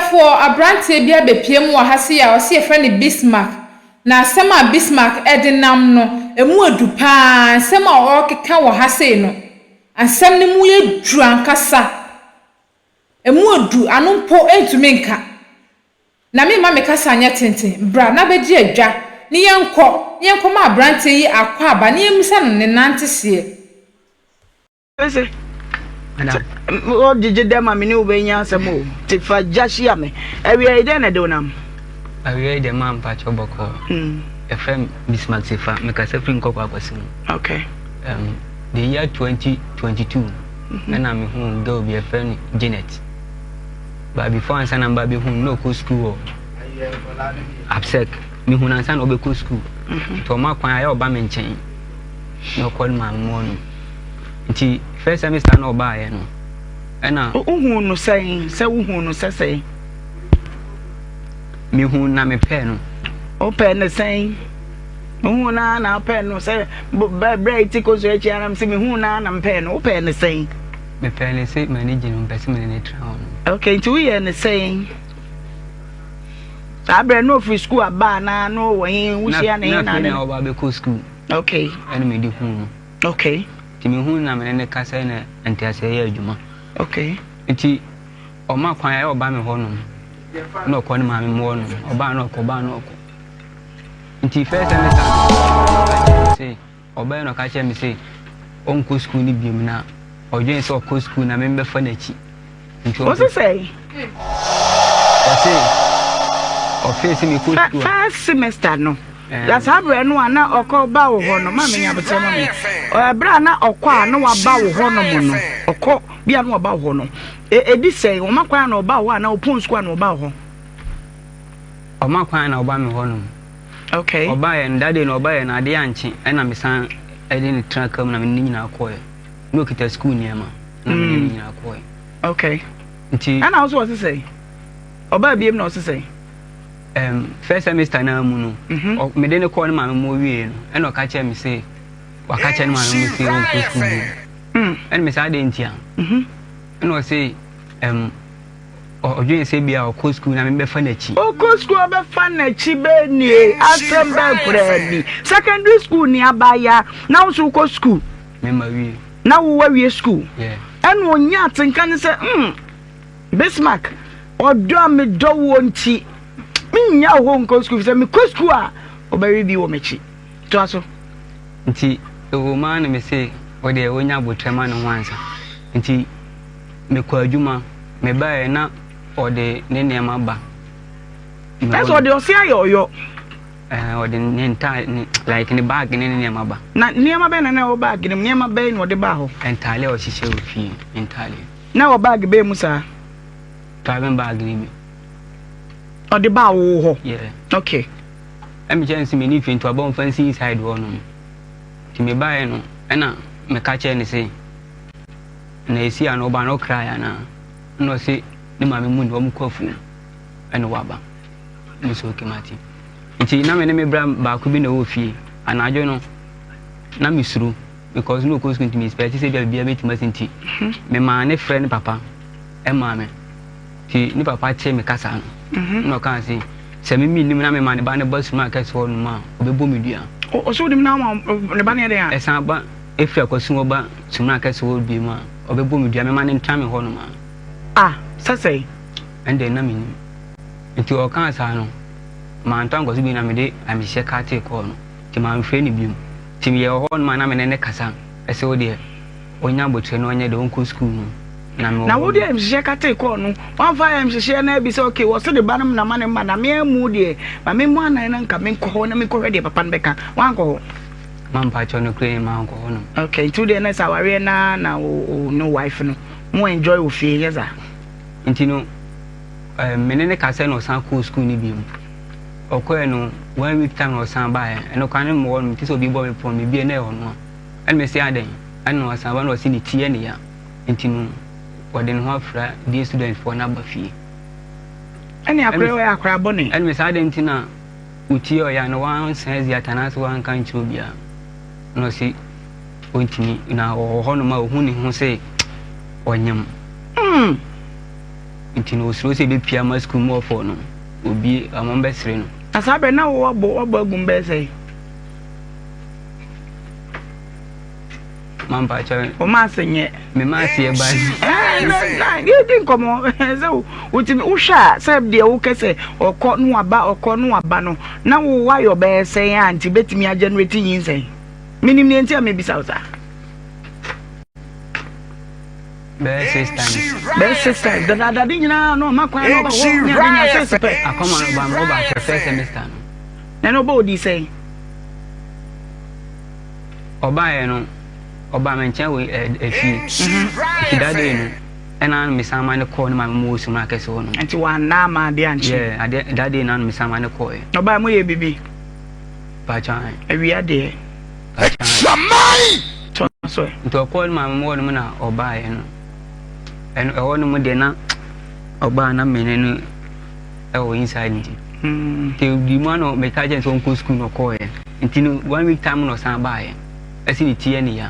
Ahwɛfoɔ, aberanteɛ bi abɛpue mu wɔ ha sei a ɔse yɛfrɛ no Bismarck. Na asɛm a Bismarck de nam no, ɛmu ɔdu pa ara. Nsɛm a ɔrekeka wɔ ha sei no, asɛm no mu yɛ duru ankasa. Ɛmu ɔdu, ano mpo ntumi nka. Na meremma me kasa nyɛ tenten. Bra na bɛgye adwa, ne yɛnkɔ, na yɛnkɔma aberanteɛ yi akwaaba, na yɛmmisa no ne nanteseɛ. Ese, Wogyegye dɛ ma me ne wo bɛnya asɛm o, te fa gya hyia me. Awia yi dɛn na ɛde wo nam? Awia yi deɛ maa mpakyɛw bɔkɔɔ. Yɛfrɛ me Bismarck Sefa, mekasa firi Nkɔkɔ Akwasi mu. Okay. The year 2022 ɛna mehuu girl bi yɛfrɛ no Janet. But before ansa na mba bɛhu no na ɔkɔ school wɔ Absec. Mehu no ansa na ɔbɛkɔ school. Nti ɔma kwan ayɛ ɔba me nkyɛn. Na ɔkɔ no maame mu hɔ nom. Nti first semester na ɔbaeɛ no ɛna. Wohuu no sɛn? Sɛ wohuu no sɛ sɛn? Mehuu na mepɛɛ no. Wopɛɛ no sɛn? Wohuu no ara na wopɛɛ no sɛ berɛ a ɛti kɔ so akyi ara sɛ mehuu no ara na mepɛɛ no. Wopɛɛ no sɛn? Mepɛɛ no sɛ m'ani gye no, mepɛ sɛ me ne no tena hɔ nom. Okay, nti woyɛɛ no sɛn? Saa berɛ no ɔfiri sukuu aba anaa na ɔwɔ he? Wohyia ne he na ne? Na ɔba abɛkɔ sukuu. Okay. Ɛna mede huu no. Okay. Nti mehuu no na me ne no kasa na nteaseɛ yɛ adwuma. Okay. Nti ɔma kwan ayɛ ɔba me hɔ nom na ɔkɔ ne maame mu hɔ nom, ɔbaa na ɔkɔ, ɔbaa na ɔkɔ. Nti first semester no ɔka kyerɛ me se ɔbɛyɛ na ɔka kyerɛ me se ɔnkɔ sukuu no biom na ɔdwen sɛ ɔkɔ sukuu na membɛfa n'akyi. Nti ɔse sɛn? Ɔse ɔfee sɛ mekɔ sukuu a. First semester no. Na saa berɛ no a na ɔkɔ ba wo hɔ no, ma menya aboterɛ ma me. Ɛberɛ a na ɔkɔ a na waba wo hɔ nom no, ɔkɔ bi a na waba wo hɔ no, ɛdi sɛn? Ɔma kwan a na ɔba wo hɔ anaa ɔpɔn sukuu a na ɔba wo hɔ? Ɔma kwan a na ɔba me hɔ nom. Okay. Ɔbaeɛ no, that day no ɔbaeɛ no, adeɛ ankye ɛna mesan ɛde no tena kaa mu na me ne no nyinaa kɔeɛ. Na ɔkita sukuu nneɛma na me ne no nyinaa kɔeɛ. Okay. Nti. Ɛna wo so ɔse sɛn? Ɔbaa biem na ɔse sɛn? Um, first semester naa mu no, mhm. mede no kɔɔ ne maame mu ɔwie no, ɛna ɔka kyerɛ me se, waka kyerɛ ne maame mu se ɔnkɔ sukuu bio. Mm. Ɛna me saa de ntia. Mhm. Ɛna ɔse, um, ɔdwene sɛ bia ɔkɔ sukuu na mebɛfa n'akyi. Ɔkɔ sukuu ɔbɛfa n'akyi bɛɛ nie, asɛm bɛɛ koraa ni. Secondary school ni abaayaa, na wo nso wokɔ sukuu. Mema wie. Na wo wawie sukuu. Yeah. Ɛna ɔnya atenka ne sɛ, Bismarck, ɔdɔ a medɔ woɔ nti, mennya wo hɔ nkɔ sukuu, fisɛ mekɔ sukuu a, wobɛwe bi wɔ m'akyi. Toa so. Nti ɛwɔ mu ara na mese wo deɛ wonya abotrɛ ma ne ho ansa. Nti mekɔ adwuma, mebaeɛ na ɔde ne nneɛma ba. Ɛsɛ ɔde ɔse ayɛ ɔyɔ. Ɛɛ ɔde ne ntaade ne like ne bag ne ne nneɛma ba. Na nneɛma bɛn na na ɛwɔ bag no mu? Nneɛma bɛn na ɔde baa hɔ? Ntaade a ɔhyehyɛ wɔ fie, ntaade. Na ɛwɔ bag bɛn mu saa? Driving bag no bi. Ɔde baa wo hɔ? Yeah. Okay. Ɛmi kyerɛ no sɛ menni fie nti waba ɔmfa nsi inside hɔ nom. Nti mebaeɛ no ɛna meka kyerɛ no se na esi ano ɔba no ɔkrae anaa? Ɛna ɔse ne maame mu ne wɔn kɔ afuom ɛna waba. Me so okay mate. Nti na me ne me bra baako bi na ɛwɔ fie. Anadwo no na mesuro. Because na ɔkɔ sukuu nti me expect sɛ ebia biribiara bɛtumi asi nti memaa ne frɛ ne papa maa me nti ne papa tee me kasa no mhm. na ɔkaa se sɛ me mennim na mema ne ba no ba sum akɛse hɔ nom a ɔbɛbɔ me dua. Ɔsɛ wonim na ama ne ba no yɛ dɛn a? Ɛsan ba ɛfiri akwasu hɔ ba sum akɛse hɔ bio mu a ɔbɛbɔ me dua mema no ntra me hɔ nom a. Ah sɛ sɛn? Ɛnde na mennim nti ɔkaa saa no mantɔ ankɔso bio na mede ayamhyehyeɛ katee kɔɔ no. Nti mamfrɛ no bio. Nti meyɛ wɔ hɔ nom a na me ne no kasa sɛ wo deɛ ɔnya aboterɛ na ɔnyɛ dɛ ɔnkɔ sukuu no na mewɔ Na hɔ wode nom. ayamhyehyeɛ katee kɔɔ no, woamfa ayamhyehyeɛ no abisa okay wɔse ne ba no na ma ne mma na me ammu deɛ ma memmɔ anan na nka menkɔ hɔ na menkɔhwɛ deɛ papa no bɛka, woankɔ hɔ? Ma mpakyɛw nokorɛ ni mankɔ hɔ nom. Okay nti wodeɛ na sɛ awareɛ no ara na wo wo ne wife no mo enjoy wɔ fie nyɛ saa? Nti no eh, me ne no kasa na ɔsan kɔɔ sukuu no bio. Ɔkɔɛ no one week time na ɔsan baeɛ. Ɛno koraa ne mewɔ no mete sɛ obi bɔ me pon mebie na ɛyɛ ɔno a. Ɛna mese adɛn? Ɛna ɔsan ba na ɔse ne ti yɛ ne ya nti no ɔde ne ho afra day student foɔ no aba fie. Ɛne akora ɔyɛ akora bɔne. Ɛna mese adɛn nti na wo ti yɛ ɔya na wansan adzi ata anaasɛ wanka nkyerɛ obiara? Ɛna ɔse ɔntumi na ɔwɔ hɔnom a ɔhu ne ho sɛ ɔnyem. Mm. Nti no osuro sɛ ebepia ama sukuu mu ɔfɔ no obi ama ɔmbɛsere no. Na saa berɛ na wo wabɔ wabɔ agu mu bɛyɛ sɛn? Mampakyɛ. Wo maase nyɛ. Me maase yɛ ba. Yɛdi nkɔmmɔ sɛ wotumi wohwɛ a sɛ deɛ wokɛ sɛ ɔkɔ no waba ɔkɔ no waba no na wo wayɔ bɛyɛ sɛn a nti bɛtumi agenerate nyinsɛn. Menim deɛ nti a mebisa wo saa. Bɛyɛ six times. Bɛyɛ six times. Dadaada de nyinaa na ɔma kwan na ɔba hɔ ne ade nyinaa six pɛ. Akɔma no ba ma ɔba after first semester no. Na ɛna ɔba odi sɛn? Ɔbaeɛ no ɔbaa me nkyɛn wɔ efie. Nti that day no ɛna mesan ma no kɔɔ ne maame mu wɔ sum akɛse hɔ no. Nti wanna ama adeɛ ankye? Yeah, adeɛ that day na mesan ma no kɔɔɛ. Ɔbaeɛ mo yɛ bibi? Pakyɛ. Awia deɛ. Saman! Toa so ɛ. Nti ɔkɔɔ ne maame mu hɔ nom na ɔbaeɛ no ɛno ɛhɔ nom deɛ na ɔbaa na mene no ɛwɔ inside nti nti di mu ano meka kyɛn sɛ ɔnkɔ sukuu na ɔkɔɔɛ nti no one week time na ɔsan baeɛ ɛsi ne ti yɛ ne ya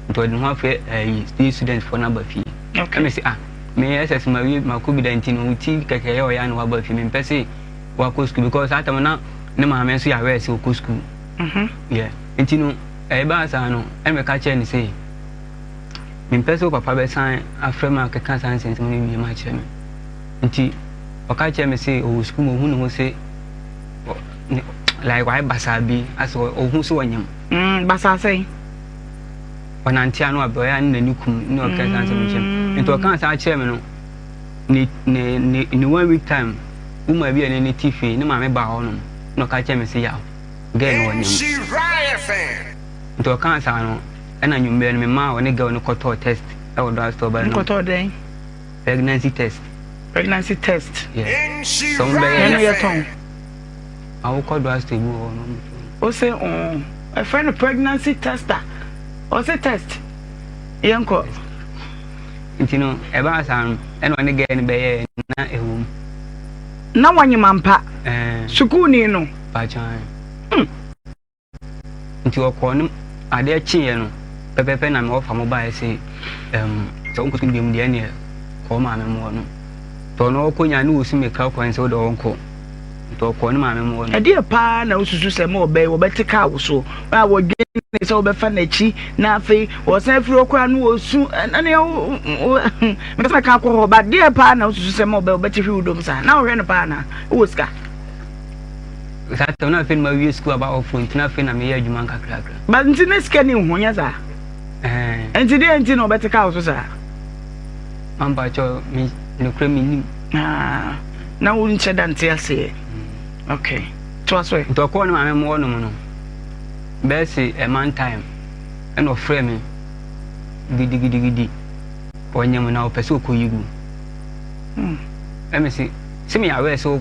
nti ɔde ne ho afrɛ ɛyi state student foɔ no aba fie ɛmɛ sɛ ah me ɛsɛ sɛ ma wie ma kɔ bi da nti no ti kɛkɛ yɛ ɔyɛ na waba fie mempɛ sɛ wakɔ sukuu because saa tam na ne maame nso yɛ aware sɛ ɔkɔ sukuu yeah nti no ɛbaa saa no ɛna meka kyerɛ no sɛ mempɛ sɛ wo papa bɛsan afrɛ me akeka saa nsɛnsɛm no bio akyerɛ me nti ɔka kyerɛ me sɛ ɔwɔ sukuu mu ɔhu ne ho sɛ like wayɛ basaa bi asɛ ɔhu sɛ ɔnyam mm, basaa sɛn ɔnante ano abɛ ɔyɛ ne n'ani kum ne ɔka saa nsɛm kyerɛ me nti ɔka saa kyerɛ me no ne ne ne ne one week time woman bi a ne ne ti fie ne maame baa hɔ nom na ɔka kyerɛ me sɛ yaw girl no ɔnyam nti ɔkaa saa no ɛna nwummerɛ no memaa ɔne girl no kɔtɔɔ test ɛwɔ drugstore ba no kɔtɔɔ dɛn pregnancy test pregnancy test yeah sɛ wɔn bɛyɛ ɛno yɛ tɔn awokɔ drugstore bi wɔ hɔ no o sɛ ɔn ɛfrɛ no pregnancy tester ɔsɛ test yɛnkɔ nti no ɛbaa saa no ɛna ɔne girl no bɛyɛɛ na ɛwɔ mu na wɔnyem ampa sukuuni no Pakyan. Nti ɔkɔɔ no adeɛ kyeeɛ no pɛpɛpɛ na me wɔfa mo baeɛ se ɛm sɛ wonkɔ sukuu biom deɛ ɛneɛ kɔɔ maame mo hɔ no. Nti ɔno ɔkɔ nyaa ne wɔsu me kra kwan sɛ wode ɔnkɔ. Nti ɔkɔɔ ne maame mo hɔ no. Ɛdeɛ paa na wosusu sɛ ma ɔbɛyi wɔbɛte kaa wo so a wɔdwene sɛ wobɛfa n'akyi na afei wɔsan firi hɔ koraa no wɔsu ɛne mepɛ sɛ mɛka akɔ hɔ ba deɛ paa na wosusu sɛ ma ɔbɛyi wɔbɛte hwe wo dom saa na wohwɛ no paa na wowɔ sika. Saa tam na afei na mawie sukuu aba ɔfo nti na afei na meyɛ adwuma nkakrakra. But nti ne sika ni ho nyɛ saa? Ɛɛ. Nti deɛ nti na ɔbɛte kaa wo so saa? Mampakyɛ me nokorɛ mennim. Ah, na wo nkyɛ da nte aseɛ. Mm. Okay, toa so ɛ. Nti ɔkɔɔ ne maame mu hɔnom no, bɛyɛ se a month time, ɛna ɔfrɛ me gidigidigidi, ɔnyam na ɔpɛ sɛ ɔkɔyi gu. Mm. Ɛmɛ se, sɛ meyɛ aware sɛ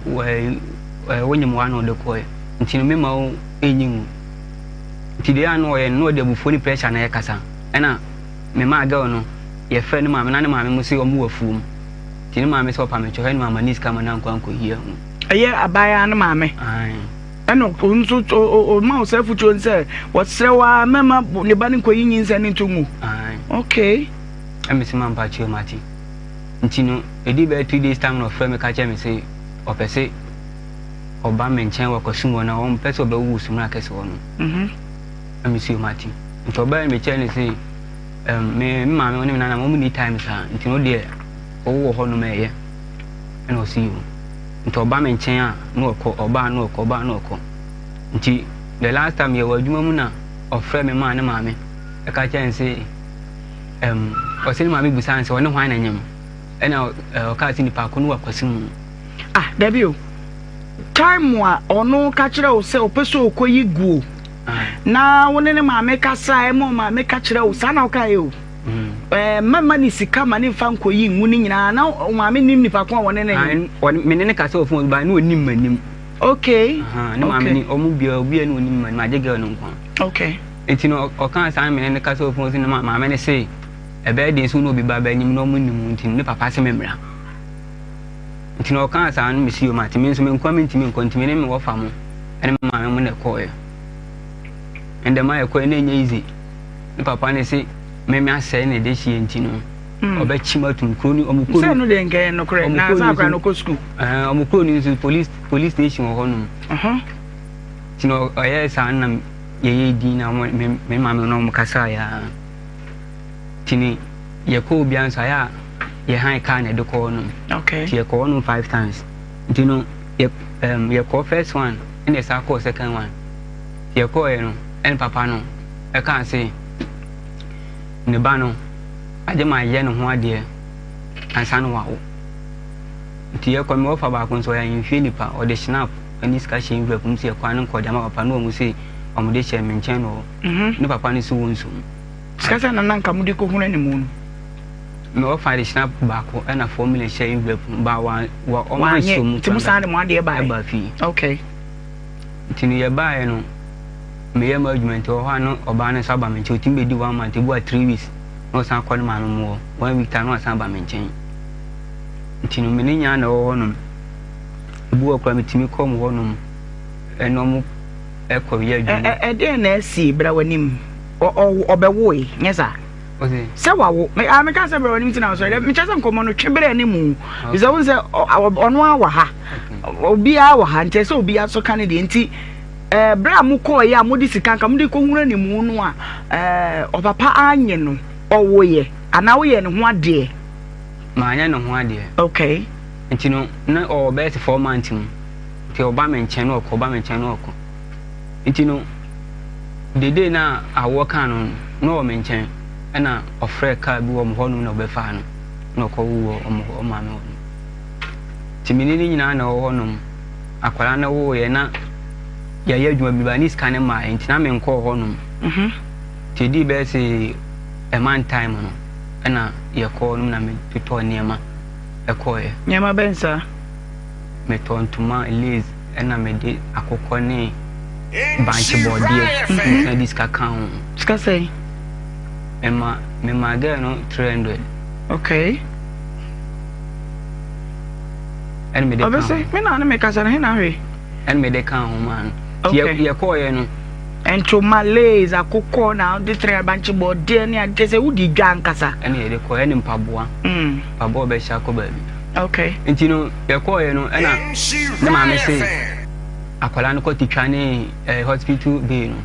wonyim w'ano de kɔe nti no mema wo enyi nwu nti deɛ ano ɔyɛ no na ɔde abufuo ne pressure na ɛkasa ɛna memaa girl no yɛfrɛ ne maame na ne maame mo se ɔmo wɔ afuom nti ne maame sɛ ɔpa me kyɛ hɔ ɛna mama ne sika ma no ankɔ ankɔyi ahu. Ɛyɛ abaayaa no maame ɛna ɔno nso ɔma wo saa afutuo no sɛ wɔsrɛ wo ara mɛma ne ba no nkɔyi nyinsɛn no nto ngu. Okay. Ɛna mese mampa kyɛw mate nti no ɛdi bɛyɛ 2 days time na ɔfrɛ me ka kyerɛ me se ɔpɛ se ɔba me nkyɛn wɔ Kwasum hɔ na ɔmpɛ sɛ ɔbɛwo wɔ Sumina kɛse hɔ no. Na me si mate. Nti ɔbae no mekyerɛ no se um, me me maame ne me nana wɔn ni time saa nti no deɛ ɔwo wɔ hɔ nom ɛyɛ. Ɛna ɔsi yo. Nti ɔba me nkyɛn a na ɔkɔ, ɔba a na ɔkɔ, ɔba a na ɔkɔ. Nti the last time yɛwɔ adwuma mu na ɔfrɛ me maa ne maame ɛka kyerɛ no se um, ɔse ne maame busaa no sɛ ɔne hwan na nyam. Ɛna ɔkaa sɛ nipa ko no wɔ akwasi mu. Ah dabi o, time a ɔno ka kyerɛ wo sɛ ɔpɛ sɛ ɔkɔyi guo na wo ne ne maame kasa ɛma ɔmaame ka kyerɛ wo saa na wokaeɛ o. Ɛɛ mɛma ne sika ma ne nfa nkɔyi ngu ne nyinaa na ɔmaame nim nipa ko a wɔne ne nyɛ. Me ne ne kasa wɔ phone ba ne ɔnim m'anim. Okay. Ne maame ni ɔmo bia obi a ne ɔnim m'anim agye girl no nko. Okay. Nti no ɔkaa saa me ne ne kasa wɔ phone so ne maame ne se ɛbɛyɛ den so na obi ba bɛnyim na ɔmo nim nti ne papa se me mmra. Nti na ɔkaa saa no mesi yom ate me nso me nkoa mentumi nkɔ nti me ne me wɔfa mo ɛne me maame mo na ɛkɔɔɛ. Ɛndɛ ma ɛkɔɛ na ɛnyɛ easy. Ne papa ne se me me asɛe ne de hyie nti no. Ɔbɛkye me atum kuro no ɔmo kuro no. Sɛ ɛno deɛ nka ɛyɛ nokorɛ na sɛ akora no kɔ sukuu. Ɛɛ ɔmo kuro no nso police police station wɔ hɔnom. Nti na ɔyɛɛ saa na yɛyɛ din na ɔmo me me maame na ɔmo kasaeɛ ara. Nti ne yɛkɔ obiara nso ayɛ a yɛhan kaa na ɛde kɔ hɔnom. Okay. Nti yɛkɔ hɔnom five times. Nti no yɛ ɛm yɛkɔ first one ɛna yɛsan kɔɔ second one. Nti yɛkɔɔɛ no ɛna papa no ɛkaa se ne ba no agye ma yɛ ne ho adeɛ ansa na wawo. Nti yɛkɔ me wɔfa baako nso ɔyɛ ahemfie nipa ɔde snap ɛne sika hyɛ envelope mu sɛ yɛkɔ ano nkɔ de ama papa no wɔn se wɔn de hyɛ me nkyɛn na ɔwɔ ne papa no so wɔ nsuo mu. Sika sɛ na na nka mode kɔhunu animu no. Me wɔfa de snap baako ɛna 4 million hyɛ envelope mu ba wa wa wɔn ansuo mu. Nti mo san de mo adeɛ baeɛ. Ɛba fie. Okay. Nti no yɛbaeɛ no meyɛ m'adwuma nti wɔ hɔ a na ɔbaa no nso aba me nkyɛn ɔtumi bɛdi one month ebi wa 3 weeks na ɔsan kɔ ne maame mu hɔ one week time na ɔsan ba me nkyɛn nti no me ne nyaa na ɛwɔ hɔnom ebi wɔ koraa metumi kɔ mu hɔnom ɛna ɔmo ɛkɔ yɛ adwuma. Ɛdeɛn na asi bra w'anim ɔbɛwoe nyɛ saa sɛ wawo meka sɛ bra w'anim ti na ɔsɔre dɛ mekyɛ sɛ nkɔmmɔ no twe berɛ ne mu bisɛ wo sɛ ɔno a wɔ ha obiara wɔ ha nti sɛ obiara so ka ne deɛ nti berɛ a mokɔɔyɛ a mode sika nka mode kɔhunu animu no a ɔpapa anye no ɔwoyɛ anaa woyɛ ne ho adeɛ? Maanyɛ ne ho adeɛ. Okay. Nti no na ɔwɔ bɛyɛ sɛ 4 months mu nti ɔba me nkyɛn na ɔkɔ, ɔba me nkyɛn na ɔkɔ. Nti no dede na awoɔ kaa no no na ɔwɔ me nkyɛn ɛna ɔfrɛ kaa bi wɔ ɔmo hɔnom na ɔbɛfaa no na ɔkɔ wo wɔ ɔmo hɔ ɔmaame hɔ no. Nti me ne ne nyinaa na ɛwɔ hɔnom. Akwadaa no woeɛ na yɛayɛ adwuma bi ba ne sika no mmaeɛ nti na menkɔɔ hɔnom. Nti ɛdii bɛyɛ sɛ a month time no ɛna yɛkɔɔ nom na metotɔɔ nneɛma ɛkɔeɛ. Nneɛma bɛn saa? Metɔɔ ntoma, lace ɛna mede akokɔ ne bankye bɔɔdeɛ mesan de sika kaa ho. Sika sɛn? Mema mema girl no 300. Okay. Ɛna mede ka ho. Ɔbɛsɛ me na ne me kasa no he na ahwɛ. Ɛna mede ka ho maa no. Okay. Yɛkɔɔyɛ no. Ntoma, lace, akokɔ na wode tere bankye bɔɔdeɛ ne adeɛ sɛ wodi dwa ankasa. Ɛna yɛde kɔɔ ɛne mpaboa. Mpaboa ɔbɛhyɛ akɔ baabi. Okay. Nti no yɛkɔɔyɛ no ɛna ne maame se akwadaa no kɔ twitwa ne eh, hospital bill no.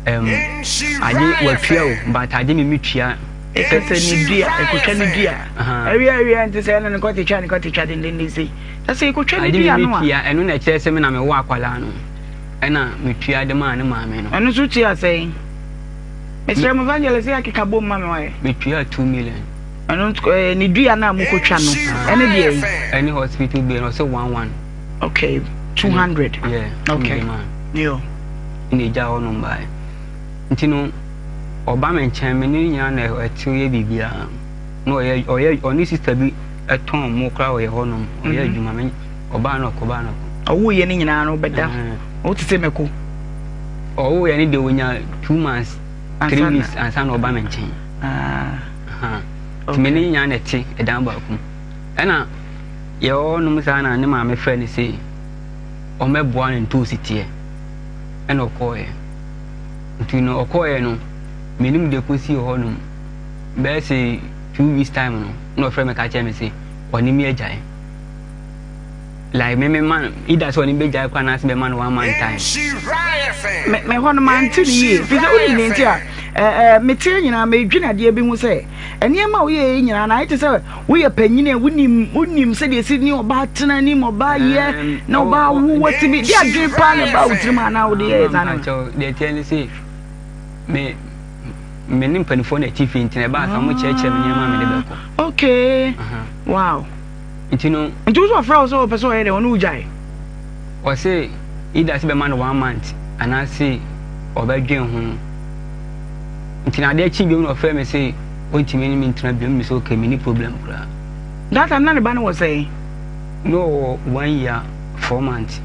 Um, agye watua o but agye me metua. Ɛsɛ sɛ ne dua ɛkotwa ne dua. Awia awia nti sɛ ɛna ne kɔtwitwa ne kɔtwitwa dendenden sei. Ɛsɛ ɛkotwa ne dua no a. Agye me metua ɛno na ɛkyerɛ sɛ me na mewɔ akwadaa no. Ɛna metua de maa ne maame no. Ɛno nso tua sɛn? Mesrɛ mo evangelist yɛ akeka bom ma me wayɛ. Metua 2 million. Ɛno nso ɛɛ ne dua no a mokotwa no ɛne deɛ yi. Ɛne hospital bill no ɔsɛ one one. Okay, 200. Yeah. Okay. Yo. Ɛna egya hɔ nom baeɛ. Nti no ɔba me nkyɛn me ne nyinaa na ɛtew yɛ biribiara. Na ɔyɛ ɔyɛ ɔne sister bi ɛtɔn mo koraa ɔyɛ hɔ nom ɔyɛ adwuma me ɔbaa na ɔkɔ ɔbaa na ɔkɔ. Ɔwoyɛ ne nyinaa no ɔbɛda wote sɛ mɛko. Ɔwoyɛ ne deɛ ɔnya 2 months 3 weeks ansa na ɔba me nkyɛn. Nti me ne nyinaa na ɛte ɛdan baako mu. Ɛna yɛwɔ hɔ nom saa na ne maame frɛ no sɛ ɔmmɛboa no ntoosi teɛ ɛna ɔkɔɔɛ. Nti no ɔkɔɔɛ no menim deɛ kɔsii hɔ nom bɛyɛ sɛ 2 weeks time no na ɔfrɛ me ka kyerɛ me sɛ ɔne me agyae. Like me me ma either sɛ ɔne me bɛgyae koraa anaasɛ bɛma no one month time. Me me hɔ no mante ne yie fi sɛ wonim ne nti a ɛɛ meteɛ nyinaa medwene adeɛ bi ho sɛ nneɛma a woyɛ yi nyinaa na ayɛ te sɛ woyɛ panyini a wonim wonim sɛdeɛ ɛsi ne ɔbaa tena nim ɔbaa yɛ na ɔbaa wo watumi de adwene paa na ɛbaa wo tirim anaa wode yɛyɛ saa no. Deɛ ɛteɛ ne sɛ me me ne mpanimfoɔ na ɛte fie nti na ɛbaa saa mo kyerɛkyerɛ me nneɛma a mede bɛkɔ. Okay. Wow. Nti no. Nti wo sɛ ɔfrɛ wo sɛ ɔpɛ sɛ ɔyɛ dɛ ɔne wo gyae? Ɔse either sɛ bɛma no one month anaase ɔbɛdwen ho. Nti na adeɛ kye biom na ɔfrɛ me se ɔntumi ne me ntena biom me sɛ okay menni problem koraa. That time na ne ba no wɔ sɛn? Na ɔwɔ one year 4 months.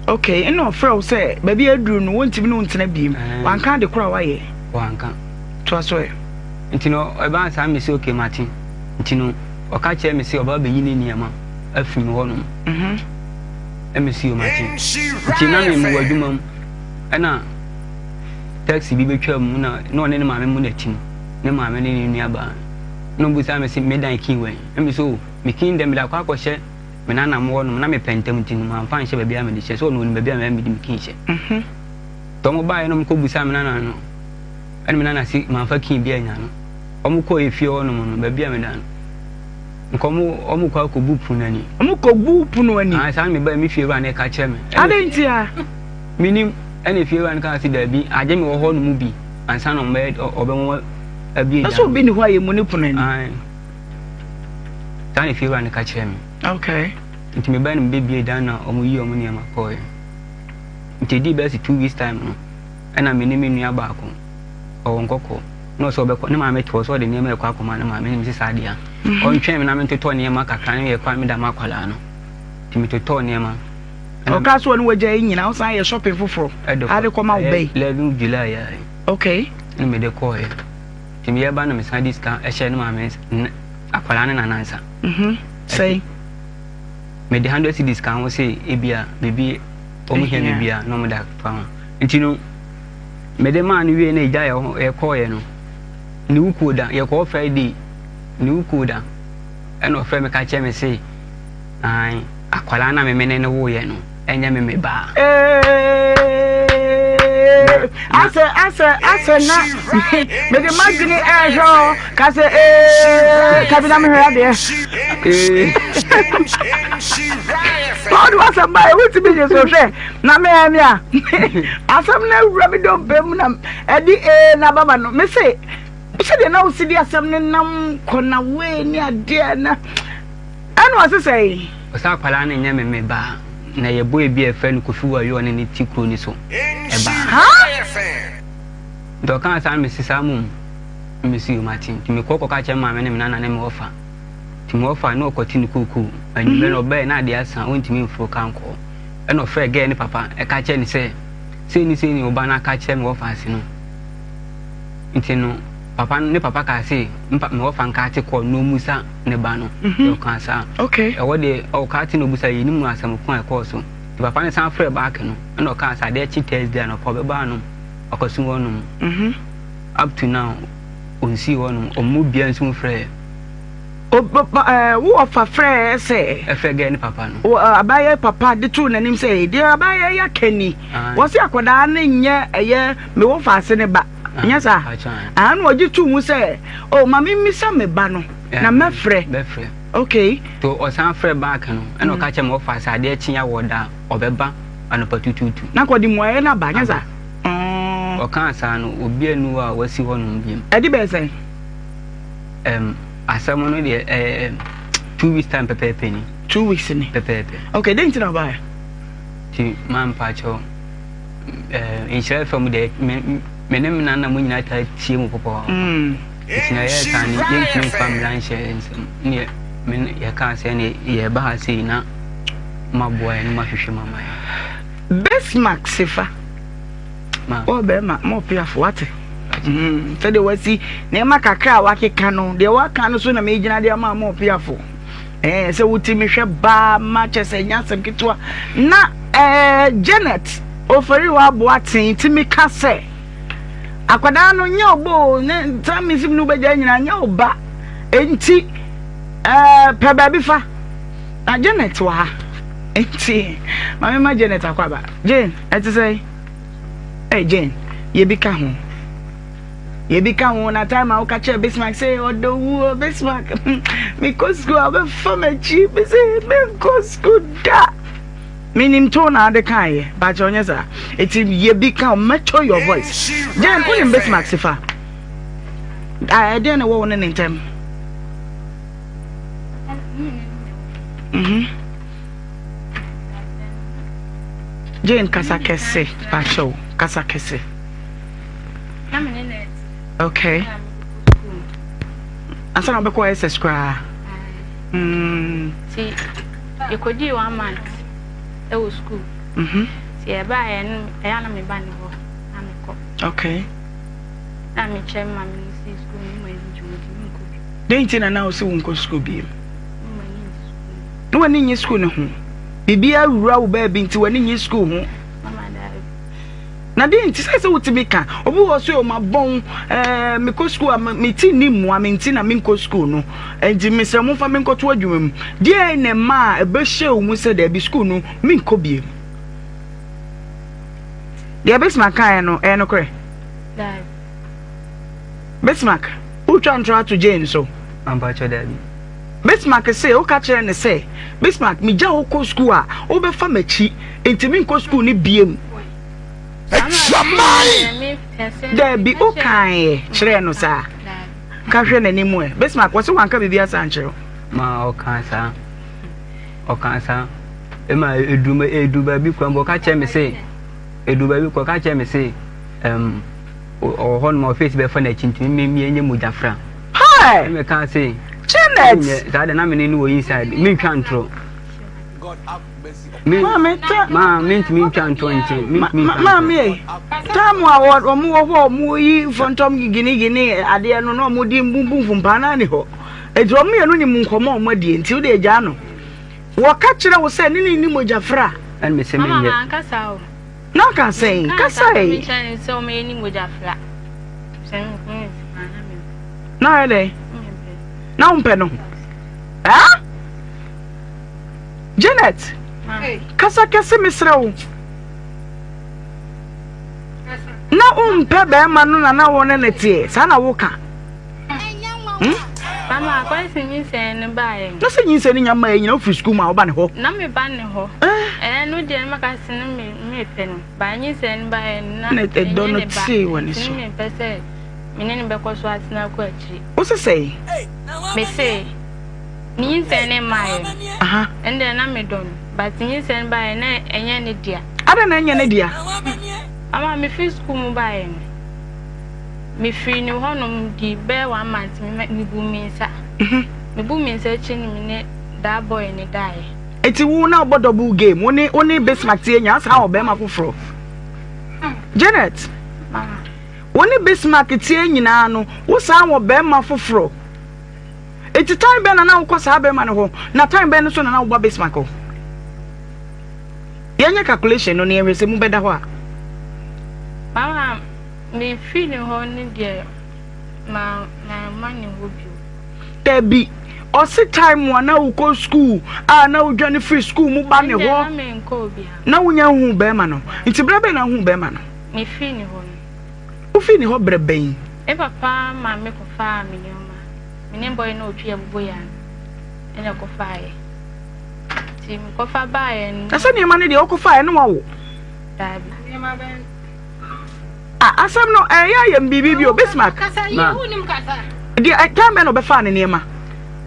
Okay, ɛna ɔfrɛ wo sɛ baabi a aduru no wɔntumi ne wo ntena biem. Wanka ade koro a wayɛ? Wanka. Toa so ɛ. Nti no ɛbaa saa me sɛ okay mate. Nti no ɔka kyerɛɛ me sɛ ɔba bɛyi ne nneɛma afiri me hɔnom. Ɛna mesi o mate. Nti na me mewɔ adwuma mu ɛna taxi bi bɛtwa mu na na ɔne ne maame mu na tim ne maame ne ne nuabaa. Na ɔbisaa me se me dan key wɛn? Na me se oh, me key no deɛ mede akɔ akɔhyɛ me nana mo hɔ nom, na mepɛ ntɛm nti no mamfa anhyɛ baabi a mede hyɛ, sɛ ɔno ɔnim baabi a mede me key hyɛ. Nti ɔmo baeɛ na ɔmo kɔ bisaa me nana no, ɛna me nana se mamfa key bi annya no. Ɔmo kɔɔ efie hɔ nom no, baabi a meda no, nka ɔmo ɔmo kɔ akɔbu pono ani. Ɔmo kɔ bu pono ani? Ae, saa na mebaeɛ, me fie wura no ɛka kyerɛ me. Adɛn ntia? Menim, ɛna efie wura no kaa se daabi, agye me wɔ hɔ nom bi ansa na ɔmo bɛyɛ ɔbɛma abue dan no. Sɛ obi nni hɔ a yɛmmu ne pono ani. Ae. Saa na efiewura no ka kyerɛɛ me. Okay. Nti mebae no mebɛbue dan no a wɔn yii wɔn nneɛma kɔɔɛ. Nti ɛdii bɛyɛ sɛ 2 weeks time no, ɛna me ne me nua baako, ɔwɔ Nkɔkɔɔ, na ɔsɛ ɔbɛkɔ, ne maame te hɔ sɛ ɔde nneɛma ɛkɔ akɔma ne maame, na mese saa deɛ a, ɔntwɛn me na mentotɔ nneɛma kakra na yɛkɔ a meda ma akwadaa no. Nti metotɔɔ nneɛma. Ɛna Ɔkaa sɛ ɔne wagya yi nyinaa, wosan yɛ shopping foforɔ ɛde kɔ, ade kɔma wo ɛyɛ ba yi. 11 July yi ara yi. Okay. Ɛna mede kɔɔɛ. Nti meyɛ ba na mesan de sika hyɛ ne maame nsa, ne akwadaa ne nana nsa. Mhm. Sɛn? Mede 100 cedis ka ho sɛ ebia biribi wɔn hia biribi a na wɔn de afa ho. Nti no mede maa no wie na egya yɛ ho yɛkɔɔyɛ no ne wukuo da yɛkɔɔ Friday ne wukuo da ɛna ɔfrɛ me ka kyerɛ me se ae akwadaa na me ne no woyɛ no ɛnyɛ me me ba. Asɛ asɛ asɛ na mede m'adwene ɛrehwɛ o ka sɛ ee kabi na mehwɛ adeɛ. Paul wasɛm ba ɛwotumi nye so hwɛ na mehɛ me a asɛm no awura me dompe mu na ɛde ee na baba no me se sɛdeɛ na wosi de asɛm no nam kɔnawee ne adeɛ na Ɛna ɔse sɛn? Ɔsɛ akwadaa no nyɛ me me ba na yɛ boy bi a yɛfrɛ no Kofi Wayo ɔne ne te kuro no so ɛba. Nti ɔkaa saa no mese saa mom na mese yoo mate nti mekɔ kɔka kyerɛ me maame ne me nana ne me wɔfa nti me wɔfa na ɔkɔte ne kookoo anwummerɛ no ɔbaɛ na adeɛ asa ɔntumi mforo ka nkɔ ɛna ɔfrɛ gɛɛ ne papa ɛka kyerɛ ne sɛ sei ne sei ne ɔba no aka kyerɛ me wɔfa ase no nti no papa ne papa kaa se me wɔfa nka ate kɔ na ɔmusa ne ba no mhm. ɔkaa saa ɛwɔ deɛ ɔkaa te na ɔbusa yɛnim no asɛm ko a ɛkɔɔ so nti papa no san frɛ baake no ɛna ɔkaa sɛ adeɛ kye Thursday anɔpa ɔbɛba anom ɔkɔso hɔ nom mhm. Up to now ɔnsii hɔ nom ɔmo bia nso mfrɛɛ. Wo ɔfa frɛɛ sɛ. Ɛfrɛ gɛɛ ne papa no. Abayɛ papa de too n'anim sɛ deɛ abayɛ yɛ kani wɔsi akwadaa ne nyɛ ɛyɛ me wɔ fa ase ne ba. Nyɛ saa? Aha na ɔgye too mu sɛ, oh, ma memmisa me ba no, na mɛfrɛ. Bɛfrɛ. Okay. To ɔsan frɛ back no, ɛna ɔka kyerɛ me ɔfa sɛ adeɛ kye a wɔ da ɔbɛba anɔpa tutuutu. Na kɔde mmuaeɛ no aba, nyɛ saa? Ɔkaa saa no, obi anni hɔ a wasi hɔnom biom. Ɛde bɛyɛ sɛn? Um, asɛm no deɛ, ɛɛ, 2 weeks time pɛpɛɛpɛ ni. 2 weeks ni? Pɛpɛɛpɛ. Okay, dɛn nti na ɔbaeɛ? Nti, maa mpakyɛw. Nhyira FM deɛ me me ne me nana mo nyinaa taa tie mu pɔpɔɔ. Mm. Nti na yɛyɛ saa no yɛntumi mfa mmara nhyɛ yɛn nsam. Ne me yɛkaa sɛ ne yɛba ha sei na maboa yɛn na mahwehwɛ mu ama yɛn. Bismarck Sefa. Ma. Wɔ bɛrima ma ɔpeafo wate. Mm, sɛdeɛ wasi nneɛma kakra a wakeka no deɛ waka no so na megyina de ama ma ɔpeafo. Ɛɛ sɛ wotumi hwɛ baa ma kyɛ sɛ ɛnyɛ asɛm ketewa na ɛɛ Janet Oforiwa Boateng tumi ka sɛ akwadaa no nyɛ ɔbɔ o ne saa mesim no wobɛgya nyinaa nyɛ ɔba enti ɛɛ pɛ baabi fa na Janet wɔ ha enti maame ma Janet akɔ aba. Jane ɛte sɛ ɛɛ Jane yɛ bi ka ho. Yɛbi ka ho na time a woka kyerɛ Bismarck sɛ ɔdɔ wuo Bismarck mekɔ sukuu a wobɛfa m'akyi mese menkɔ sukuu da menim to na ade kaeɛ bakyɛ ɔnyɛ saa ɛti yɛbi ka ho mɛtɔ your voice Jane wonim Bismarck sifa ɛdeɛn na ɛwɔ wo ne ne ntɛm mhm Jane kasa kɛse bakyɛw kasa kɛse. Na me ne no te. Okay. Na me kɔ school. Ansa na wobɛkɔ SS koraa. Mm. Ti yɛkɔdii one month ɛwɔ school. Mhm. Ti yɛbaeɛ no ɛyɛ na meba ne hɔ na mekɔ. Okay. Na mekyerɛ me maame no sɛ school no mu ani gye ho nti menkɔ bi. Dɛn nti na na wo sɛ wonkɔ school bio? Na w'ani nye school no ho. Biribi awura wo baabi nti w'ani nye school ho. Mama daabi. Na deɛ nti sɛ sɛ wotumi ka obi wɔ so ma bɔn ɛɛ mekɔ sukuu a me ti nni mmoa me nti na menkɔ sukuu no nti mesrɛ mo mfa menkɔto adwuma mu deɛ na ɛma a ɛbɛhyɛ wo mu sɛ daabi sukuu no menkɔ biem deɛ Bismarck kaeɛ no ɛyɛ nokorɛ Bismarck wotwa ntorɔ ato Jane so Ampakyɛ daabi Bismarck se woka kyerɛ ne sɛ Bismarck megya wo kɔ sukuu a wobɛfa m'akyi nti menkɔ sukuu no biem Adwaman! Dabi, wokaeɛ kyerɛɛ no saa? Ka hwɛ n'anim ɛ. Bismarck, wɔse wanka biribi asa ankyerɛ wo. Ma ɔkaa saa. Ɔkaa saa. Ema edu edu baabi kura mpo ɔka kyerɛ me se edu baabi kura ɔka kyerɛ me se ɛm ɔwɔ hɔ nom ɔfeesi bɛfa n'akyi nti me me nye mogya fra. Hi! Ɛmɛ kaa se. Janet! Saa de na me ne no wɔ inside mentwa ntorɔ. Maame ta. Maa mentumi ntwa ntorɔ nkyɛn. Mentumi ntwa ntorɔ. Maame e, taamu a wɔn wɔ hɔ a wɔn yi fɔntɔm ginigini adeɛ no na wɔn di mbumbu mfumpaa naa ni hɔ. Eti wɔn mmienu nim nkɔmɔ a wɔn adie nti wode agyaa no. Wɔka kyerɛ wo sɛ ne ne ni mogya fra. Ɛna me sɛ menyɛ. Mama mankasa o. Na ɔka sɛn? Kasa yi. Na ɔyɛ dɛn? Na wompɛ no? Ah? Janet, kasa kɛse mesrɛ wo. Na wompɛ bɛrima no na na wo ne ne teɛ, saa na woka. Hmm? Mama, akɔyɛ sɛ nyinsɛn no baeɛ no. Na sɛ nyinsɛn no nya mmaeɛ nyina wofiri sukuu mu a woba ne hɔ. Na meba ne hɔ. Ɛɛ no deɛ no maka sɛ no me mepɛ no. Ba nyinsɛn no baeɛ no na ɛdɔ no tee wɔ ne so. Nti mempɛ sɛ me ne no bɛkɔ so atena akɔ akyiri. Wo se sɛn? Me se ne nyinsɛn no mmaeɛ no. Ɛno deɛ na medɔ no but nyinsɛn no baeɛ na ɛnyɛ ne dea. Adɛn na ɛnyɛ ne dea? Mama mefiri sukuu mu baeɛ no. Mefiri ne hɔnom di bɛyɛ one month me mebu me nsa. Mebu me nsa akyi no me ne that boy no daeɛ. Eti wo na wobɔ double game wo ne wo ne Bismarck tie nya saa wɔ bɛrima foforɔ. Janet. Wo ne Bismarck tie nyinaa no wo saa wɔ bɛrima foforɔ. Eti time bɛn na na wokɔ saa bɛrima no hɔ na time bɛn no so na na woba Bismarck hɔ. Yɛnyɛ calculation no na yɛhwɛ sɛ mu bɛda hɔ a. Mama Me firi ne hɔ no deɛ ma mamma ne hɔ bio. Dabi, ɔse time a na wokɔ school a na wodwane firi school mu ba ne hɔ. Ɛndeɛ na menkɔ obiara. Na wonya nhuu bɛrima no. Nti berɛ bɛn na wohuu bɛrima no? Me firi ne hɔ no. Wofii ne hɔ berɛ bɛn? Me papa ma me kɔfaa me nneɛma. Me ne boy no a ɔtwi aboboyaa no ɛna ɛkɔfaeɛ. Nti mekɔfa baeɛ no. Na sɛ nneɛma no deɛ wokɔfaeɛ no wawo? Daabi. Nneɛma bɛn? Ah, asɛm no ɛyɛ ayɛ m biribi bio Bismarck. Kasa yie, wonim kasa. Deɛ ɛtɛn bɛn na ɔbɛfaa ne nneɛma?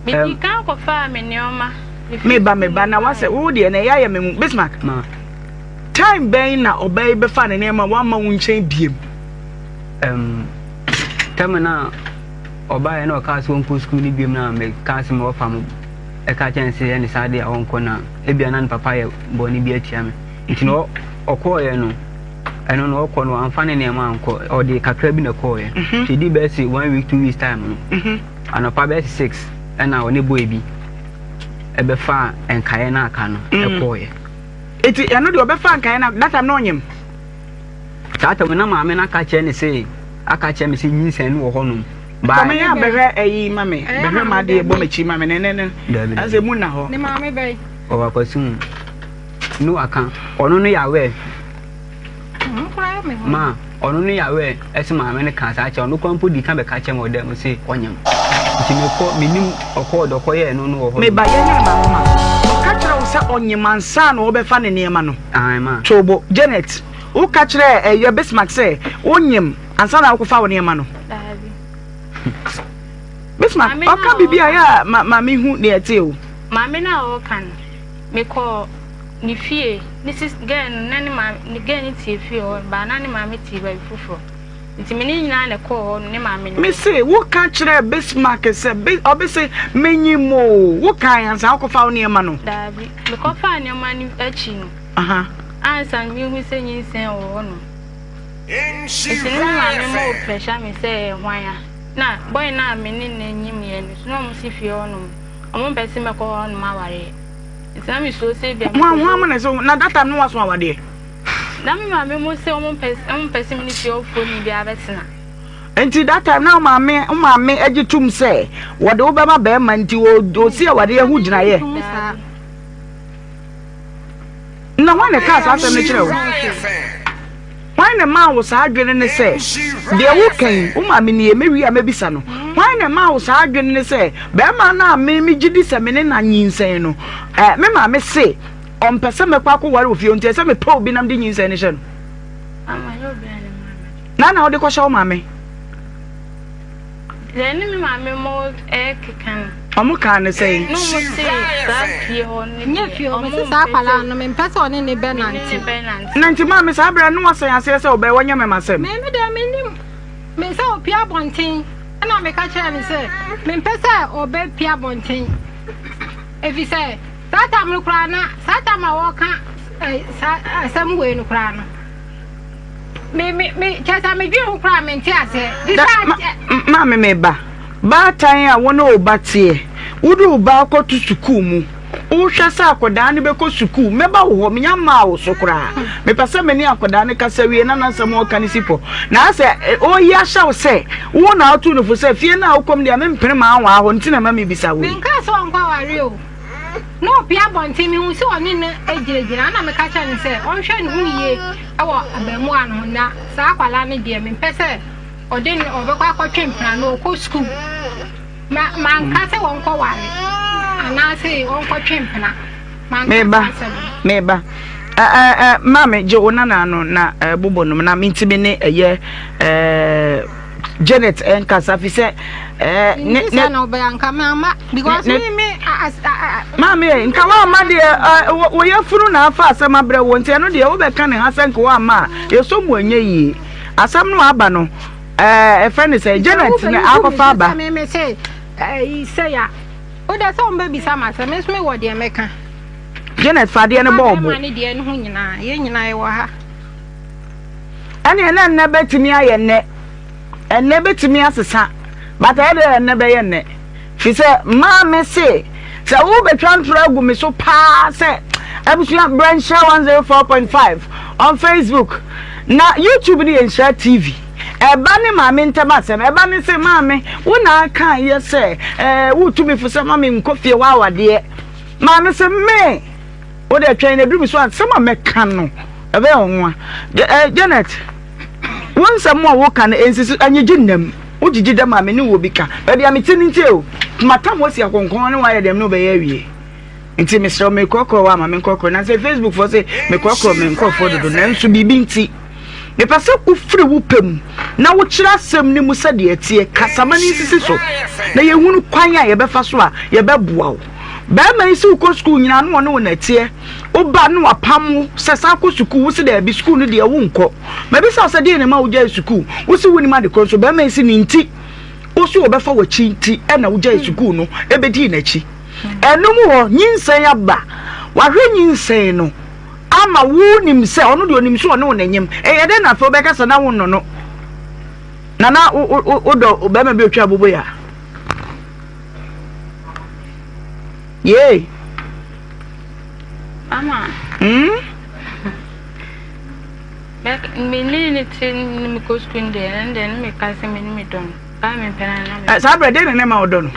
Medi kan kɔfaa me nneɛma. Meba meba na wasɛ wo deɛ na ɛyɛ ayɛ me mu Bismarck. Ma. Time bɛn na ɔbaa yi bɛfaa ne nneɛma wamma wo nkyɛn biem? Um, tɛm na ɔbaeɛ na ɔkaa sɛ ɔnkɔ sukuu no biom na mekaa sɛ mewɔ fa mo ɛka kyɛn sɛ ɛne saa deɛ ɔnkɔ na ebia na ne papa yɛ bɔne bi atia me nti na ɔkɔɔeɛ no Ɛno no ɔkɔ no wamfa ne nneɛma ankɔ, ɔde kakra bi na ɛkɔɔeɛ. Mhm. Nti ɛdi bɛyɛ se one week two weeks time no, mhm. anɔpa bɛyɛ se six ɛna ɔne boy bi ɛbɛfa nkaeɛ no aka no mm. ɛkɔɔeɛ. Nti ɛno deɛ ɔbɛfa nkaeɛ no that time na ɔnyem? Saa time na maame no aka kyerɛ ne se aka kyerɛ me se nyinsɛn no wɔ hɔnom. Baa yɛ abɛhwɛ ɛyi ma me bɛhwɛ ma adeɛ bɔ m'akyi ma me ne ne ne ɛsɛ mu na hɔ. Ne maame bɛyi. Ɔwɔ akwasi mu. Noah ka, ɔno no Yahweh. Ma, ɔno no Yahweh ɛse maame no kaa saa kyerɛ ɔno koraa mpo dii kan bɛka kyerɛ me wɔ dan mu se ɔnyem. Nti mekɔ, menim ɔkɔɔ dɛ ɔkɔyɛɛ no no wɔ hɔ. Meba yɛnyɛ no baako ma. Ɔka kyerɛ wo sɛ ɔnyem ansa na ɔbɛfa ne nneɛma no? Aane ma. To bo. Janet, woka kyerɛɛ ɛyɛ Bismarck sɛ wonyem ansa na wokɔfa wo nneɛma no? Daabi. Bismarck, ɔka biribi a ɛyɛ a ma ma mehu nea ɛte o. Maame no a ɔreka no, Mekɔɔ ne fie, ne sis girl no na ne maame ne girl no te fie hɔ but na ne maame te baabi foforɔ nti me ne nyinaa na ɛkɔɔ hɔ no ne maame no Me hɔ. se wo ka kyerɛɛ Bismarck sɛ Bi ɔbe se menyim oo, wo kae ansa wo kɔfa wo nneɛma no? Daabi, me kɔfaa nneɛma no akyi no Aha. ansa na mehu sɛ nyinsɛn wɔ hɔ nom. Nti ne me maame mo pressure me sɛ ɛyɛ hwan a, na boy no a me ne no nyim yɛ no so na ɔmo si fie hɔ nom. Ɔmo mpɛ sɛ mɛkɔ hɔ nom awareɛ. Nti na mesuro sɛ ebia Hwan hwan mo na ɛsɛ na that time no waso awadeɛ? Na me maame mo se ɔmo mpɛ ɔmo mpɛ sɛ me ne fie hɔfoɔ ni biara bɛtena. Nti that time na wo maame wo maame agye tum sɛ wɔde wo bɛma bɛrima nti ɔsi awadeɛ ho gyinaeɛ. Na hwan na ɛkaa saa asɛm no kyerɛ wo? Hwan na ɛmaa wo saa adwene ne sɛ deɛ woka yi wo maame nie mɛwie a mɛbisa no hwan na ɛmaa wo saa adwene ne sɛ bɛrima no a me megye di sɛ me ne na nyinsɛn no eh, me maame se ɔmpɛ sɛ mɛkɔ akɔware wɔ fie nti ɛsɛ mepɛ obi nam de nyinsɛn no hyɛ no na na wode kɔhyɛ wo maame Deɛ ne me maame mo ɛkeka no. Ɔmo kaa ne sɛn? Ne ɔmo se saa fie hɔ no Nyɛ fie hɔ, mese saa akwadaa no mempɛ sɛ ɔne ne bɛnante. Na nti maame saa berɛ no wasan aseɛ sɛ ɔbɛyɛ wɔnyɛ mɛma sɛm. Me me deɛ menim me sɛ ɔpie abɔnten ɛna meka kyerɛ no sɛ mempɛ sɛ ɔbɛpie abɔnten ɛfiri sɛ saa tam no koraa na saa tam a wɔka saa asɛm wei no koraa no me me me kyerɛ sɛ medwen ho koraa mente aseɛ. Da ma maame me ba baatan a wo ne wo ba teɛ wode wo ba akɔto sukuu mu wohwɛ sɛ akwadaa no bɛkɔ sukuu mɛba wo hɔ menya mmaa wo so koraa mepɛ sɛ me ne akwadaa no kasa wie na nansɛm ɔka no si pɔ na asɛ ɔyi ahyɛ wo sɛ wo na ato no fo sɛ fie no a wokɔm deɛ mempene maa wɔn ahɔ nti na ma mebisa wo yi. Menkaa sɛ ɔnkɔ aware o. Na ɔpue abɔnten, mehuu sɛ ɔne no gyinagyina, ɛnna meka kyerɛɛ no sɛ ɔnhwɛ ne ho yie wɔ abaamua no ho, na saa akwadaa no deɛ mempɛ sɛ ɔde no ɔbɛkɔ akɔtwe mpena no ɔkɔ sukuu. Ma manka sɛ wɔnkɔware anaasɛ wɔnkɔtwe mpena. Manka Meba, saa asɛm no. meba. Ɛ ɛ ɛ maame gye wo nana no na ɛ bobɔ nom na mentumi ne ɛyɛ ɛ Janet nkasa fi sɛ ɛɛ ne ne na ɔbɛyɛ nka mama because me me maame yɛ nka wa ama deɛ ɛɛ wɔyɛ funu na afa asɛm abrɛ wɔ nti ɛno deɛ wobɛka ne ha sɛ nka wa ama a yɛsɔ mu ɛnyɛ yie asɛm no aba no ɛɛ ɛfɛ ne sɛ Janet na akɔfa aba. Me me sɛ ɛyi sɛ ya o de sɛ wɔn bɛ bisa ma sɛ me nso me wɔ deɛ mɛka. Janet fa adeɛ no bɔ ɔbo. Ɛma ne deɛ no ho nyinaa yɛn nyinaa yɛ wɔ ha. Ɛneɛ na nnɛ bɛtumi ayɛ nnɛ. Ɛnnɛ bɛtumi asesa but ɛyɛ dɛ ɛnnɛ bɛyɛ nnɛ. Fi sɛ maame se sɛ wobɛtwa ntorɔ agu me so paa sɛ abusua brɛ nhyira 104.5 on Facebook na YouTube no yɛ nhyira TV. Ɛba ne maame ntam asɛm. Ɛba ne se maame wo na aka yɛ sɛ ɛɛ wotu me fo sɛ ma me nkɔ fie hɔ awadeɛ. Maame se me Wo deɛ twɛn na ɛduru me so a asɛm a mɛka no ɛbɛyɛ wo nwa. Eh, Janet, wo nsɛm a woka no ɛnsisi ɛnyegye nnam. Wogyegye dɛm a me ne wo bi ka. Baabi a mete no nti o, matam woasi akɔnkɔn ne woayɛ dɛm ne wobɛyɛ awie. Nti mesrɛ wo mekorɔkorɔ wo ama menkorɔkorɔ. Na sɛ Facebook foɔ se mekorɔkorɔ me nkorɔfoɔ dodo nanso biribi nti. Mepɛ sɛ wofiri wo pɛ mu na wokyerɛ asɛm no mu sɛdeɛ ɛteɛ, kasa ma no nsisi so, na yɛhunu kwan a yɛbɛfa so a yɛbɛboa wo. Barima yi sɛ wokɔ sukuu nyinaa na ɔne wo na ɛteɛ, woba na wapam wo sɛ san kɔ sukuu, wo se daabi, sukuu no deɛ wonkɔ. Mabisa wo sɛ deɛn na ɛma wogyae sukuu, wo se wonim ade korɔ nso barima yi se ne nti, wo se wɔbɛfa w'akyi nti ɛna wogyae sukuu no ɛbɛdii n'akyi. Ɛno mu hɔ, nyinsɛn aba, wahwɛ nyinsɛn no. Ama wo nim sɛ ɔno deɛ ɔnim sɛ ɔne wo na nyem. Ɛyɛ dɛn na afei wobɛka sɛ na wo nnɔ no na na wodɔ bɛrima bi otwa abobo ya? Yee. Mama. Hmm? Me ne ne te ne me kɔ sukuu deɛ ɛno deɛ ne meka sɛ me ne me dɔ no. Baa me mpɛ na na me. Saa berɛ deɛ na ne ma wodɔ no?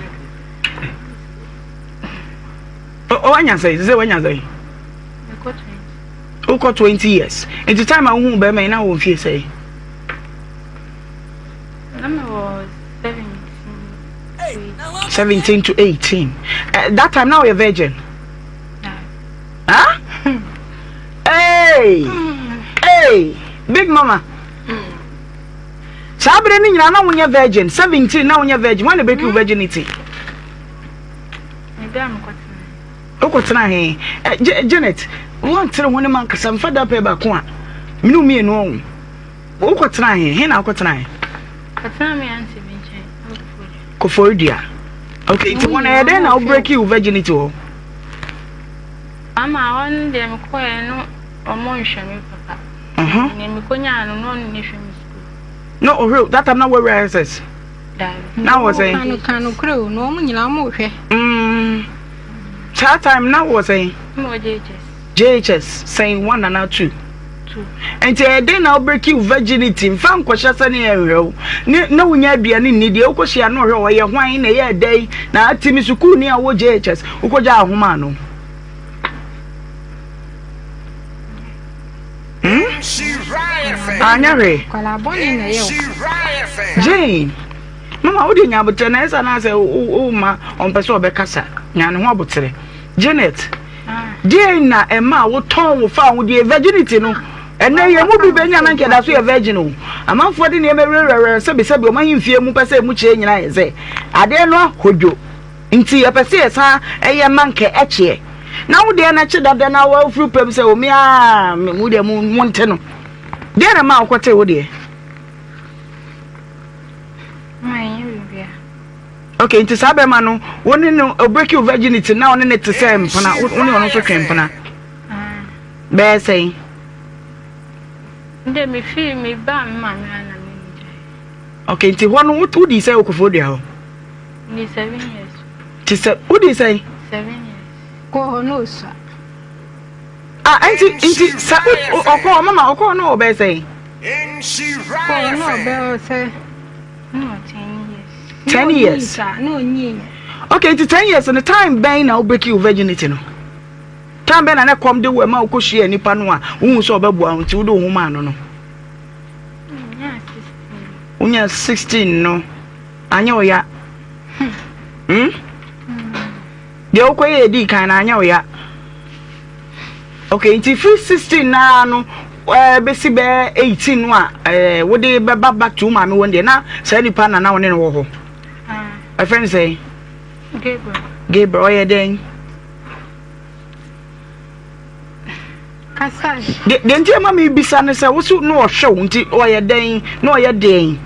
Wanya sɛn? Sɛ wanya sɛn? Wokɔ 20 years. Nti time a wohu bɛrima yi na wɔ mfie sɛn? Na mewɔ 17. 17 to 18. Uh, that time now you're virgin. Huh? Hey! Hey! Big mama. Saa bere no nyinaa na wonyɛ virgin. 17 na wonyɛ virgin. When break your virginity? Wokɔtena he? Janet, woantere ho ne mankasa mfa da pɛ baako a mene wo mmienu ɔho. Wokɔtena he? He na wokɔtena he? Kɔtena me auntie bi nkyɛn wɔ Koforidua. Koforidua. Okay, nti wɔn ɛyɛ dɛn na wo break wo virginity hɔ? Mama hɔ no deɛ mekɔɛ no ɔmo nhwɛ me papa. Nea mekɔnyaa no no ɔno ne hwɛ me sukuu. No, ɔhwɛ that time na wɔawura SS. Na wɔ sɛn? Ka no ka no korɛ o, na wɔn nyinaa wɔn rehwɛ. Mm. Saa time na wɔ sɛn? Na wɔ JHS. JHS sɛn one anaa two? Nti ɛyɛ den na wobreaki wo virginity mfa nkɔhyɛ sɛ ne yɛnhwɛ wo ne na wonya aduane nni deɛ wokɔhyia no ɔhwɛ ɔyɛ hwan na ɛyɛ dɛn na atimi sukuuni a wɔ JHS wokɔgya ahoma ano. Hmm? Anyɛ hwee. Jane, mama wode nya aboterɛ na ɛsa na sɛ woma ɔmpɛ sɛ ɔbɛkasa nya ne ho aboterɛ. Janet, deɛn na ɛma wotɔn wo fa ahodeɛ virginity no ɛnɛ yɛn mu bi bɛnya na nka ɛda so yɛ virgin o amanfoɔ de nneɛma werɛwerɛ sɛbisɛbi ɔma ahemfie mu pɛ sɛ emu kyerɛ nyinaa yɛ sɛ adeɛ no ahodwo Nti yɛpɛ sɛ yɛsan yɛ ma nka ɛkyeɛ. Na wo deɛ no kye dada na wafiri pɛm sɛ omi a mo deɛ mo mo nte no. Deɛ na ma wokɔte wo deɛ? Okay, nti saa bɛrima no wo ne no break your virginity na ɔne ne te sɛ mpena wo ne ɔno nso twe mpena. Bɛyɛ sɛn? Ndɛ mefiri me ba me maame ana me gyae. Okay, nti hɔ no wodii sɛ wokɔfoɔ dua hɔ? Ndi 7 years. Ti sɛ wodi sɛn? 7 years. Kɔ hɔ na osua. Ah, nti nti sɛ ɔkɔ hɔ mama ɔkɔ hɔ na ɔbɛyɛ sɛn? Kɔ hɔ na ɔbɛyɛ sɛ. No, 10 years. 10 years. Na onyi. Okay, nti 10 years no time bɛn na wo break your virginity no? Time bɛn na ne kɔm de wo ɛma wokɔ hyia nipa no a wohu sɛ ɔbɛboa wo nti wode wo ho maa no no? Wonya 16 no. Anyɛ wo ya? Hmm? Deɛ wokɔyɛ ɛdii kan no anyɛ wo ya? Okay, nti firi 16 naa no eh, bɛsi bɛɛ 18 no a eh, wode bɛba back to wo maame wɔn deɛ na saa nipa na na wo ne no wɔ hɔ. Ɛfrɛ no sɛn? Gabriel. Gabriel ɔyɛ dɛn? Kasa. Deɛ nti ɛma mebisa no sɛ wo so na ɔhwɛ wo nti ɔyɛ dɛn na ɔyɛ dɛn?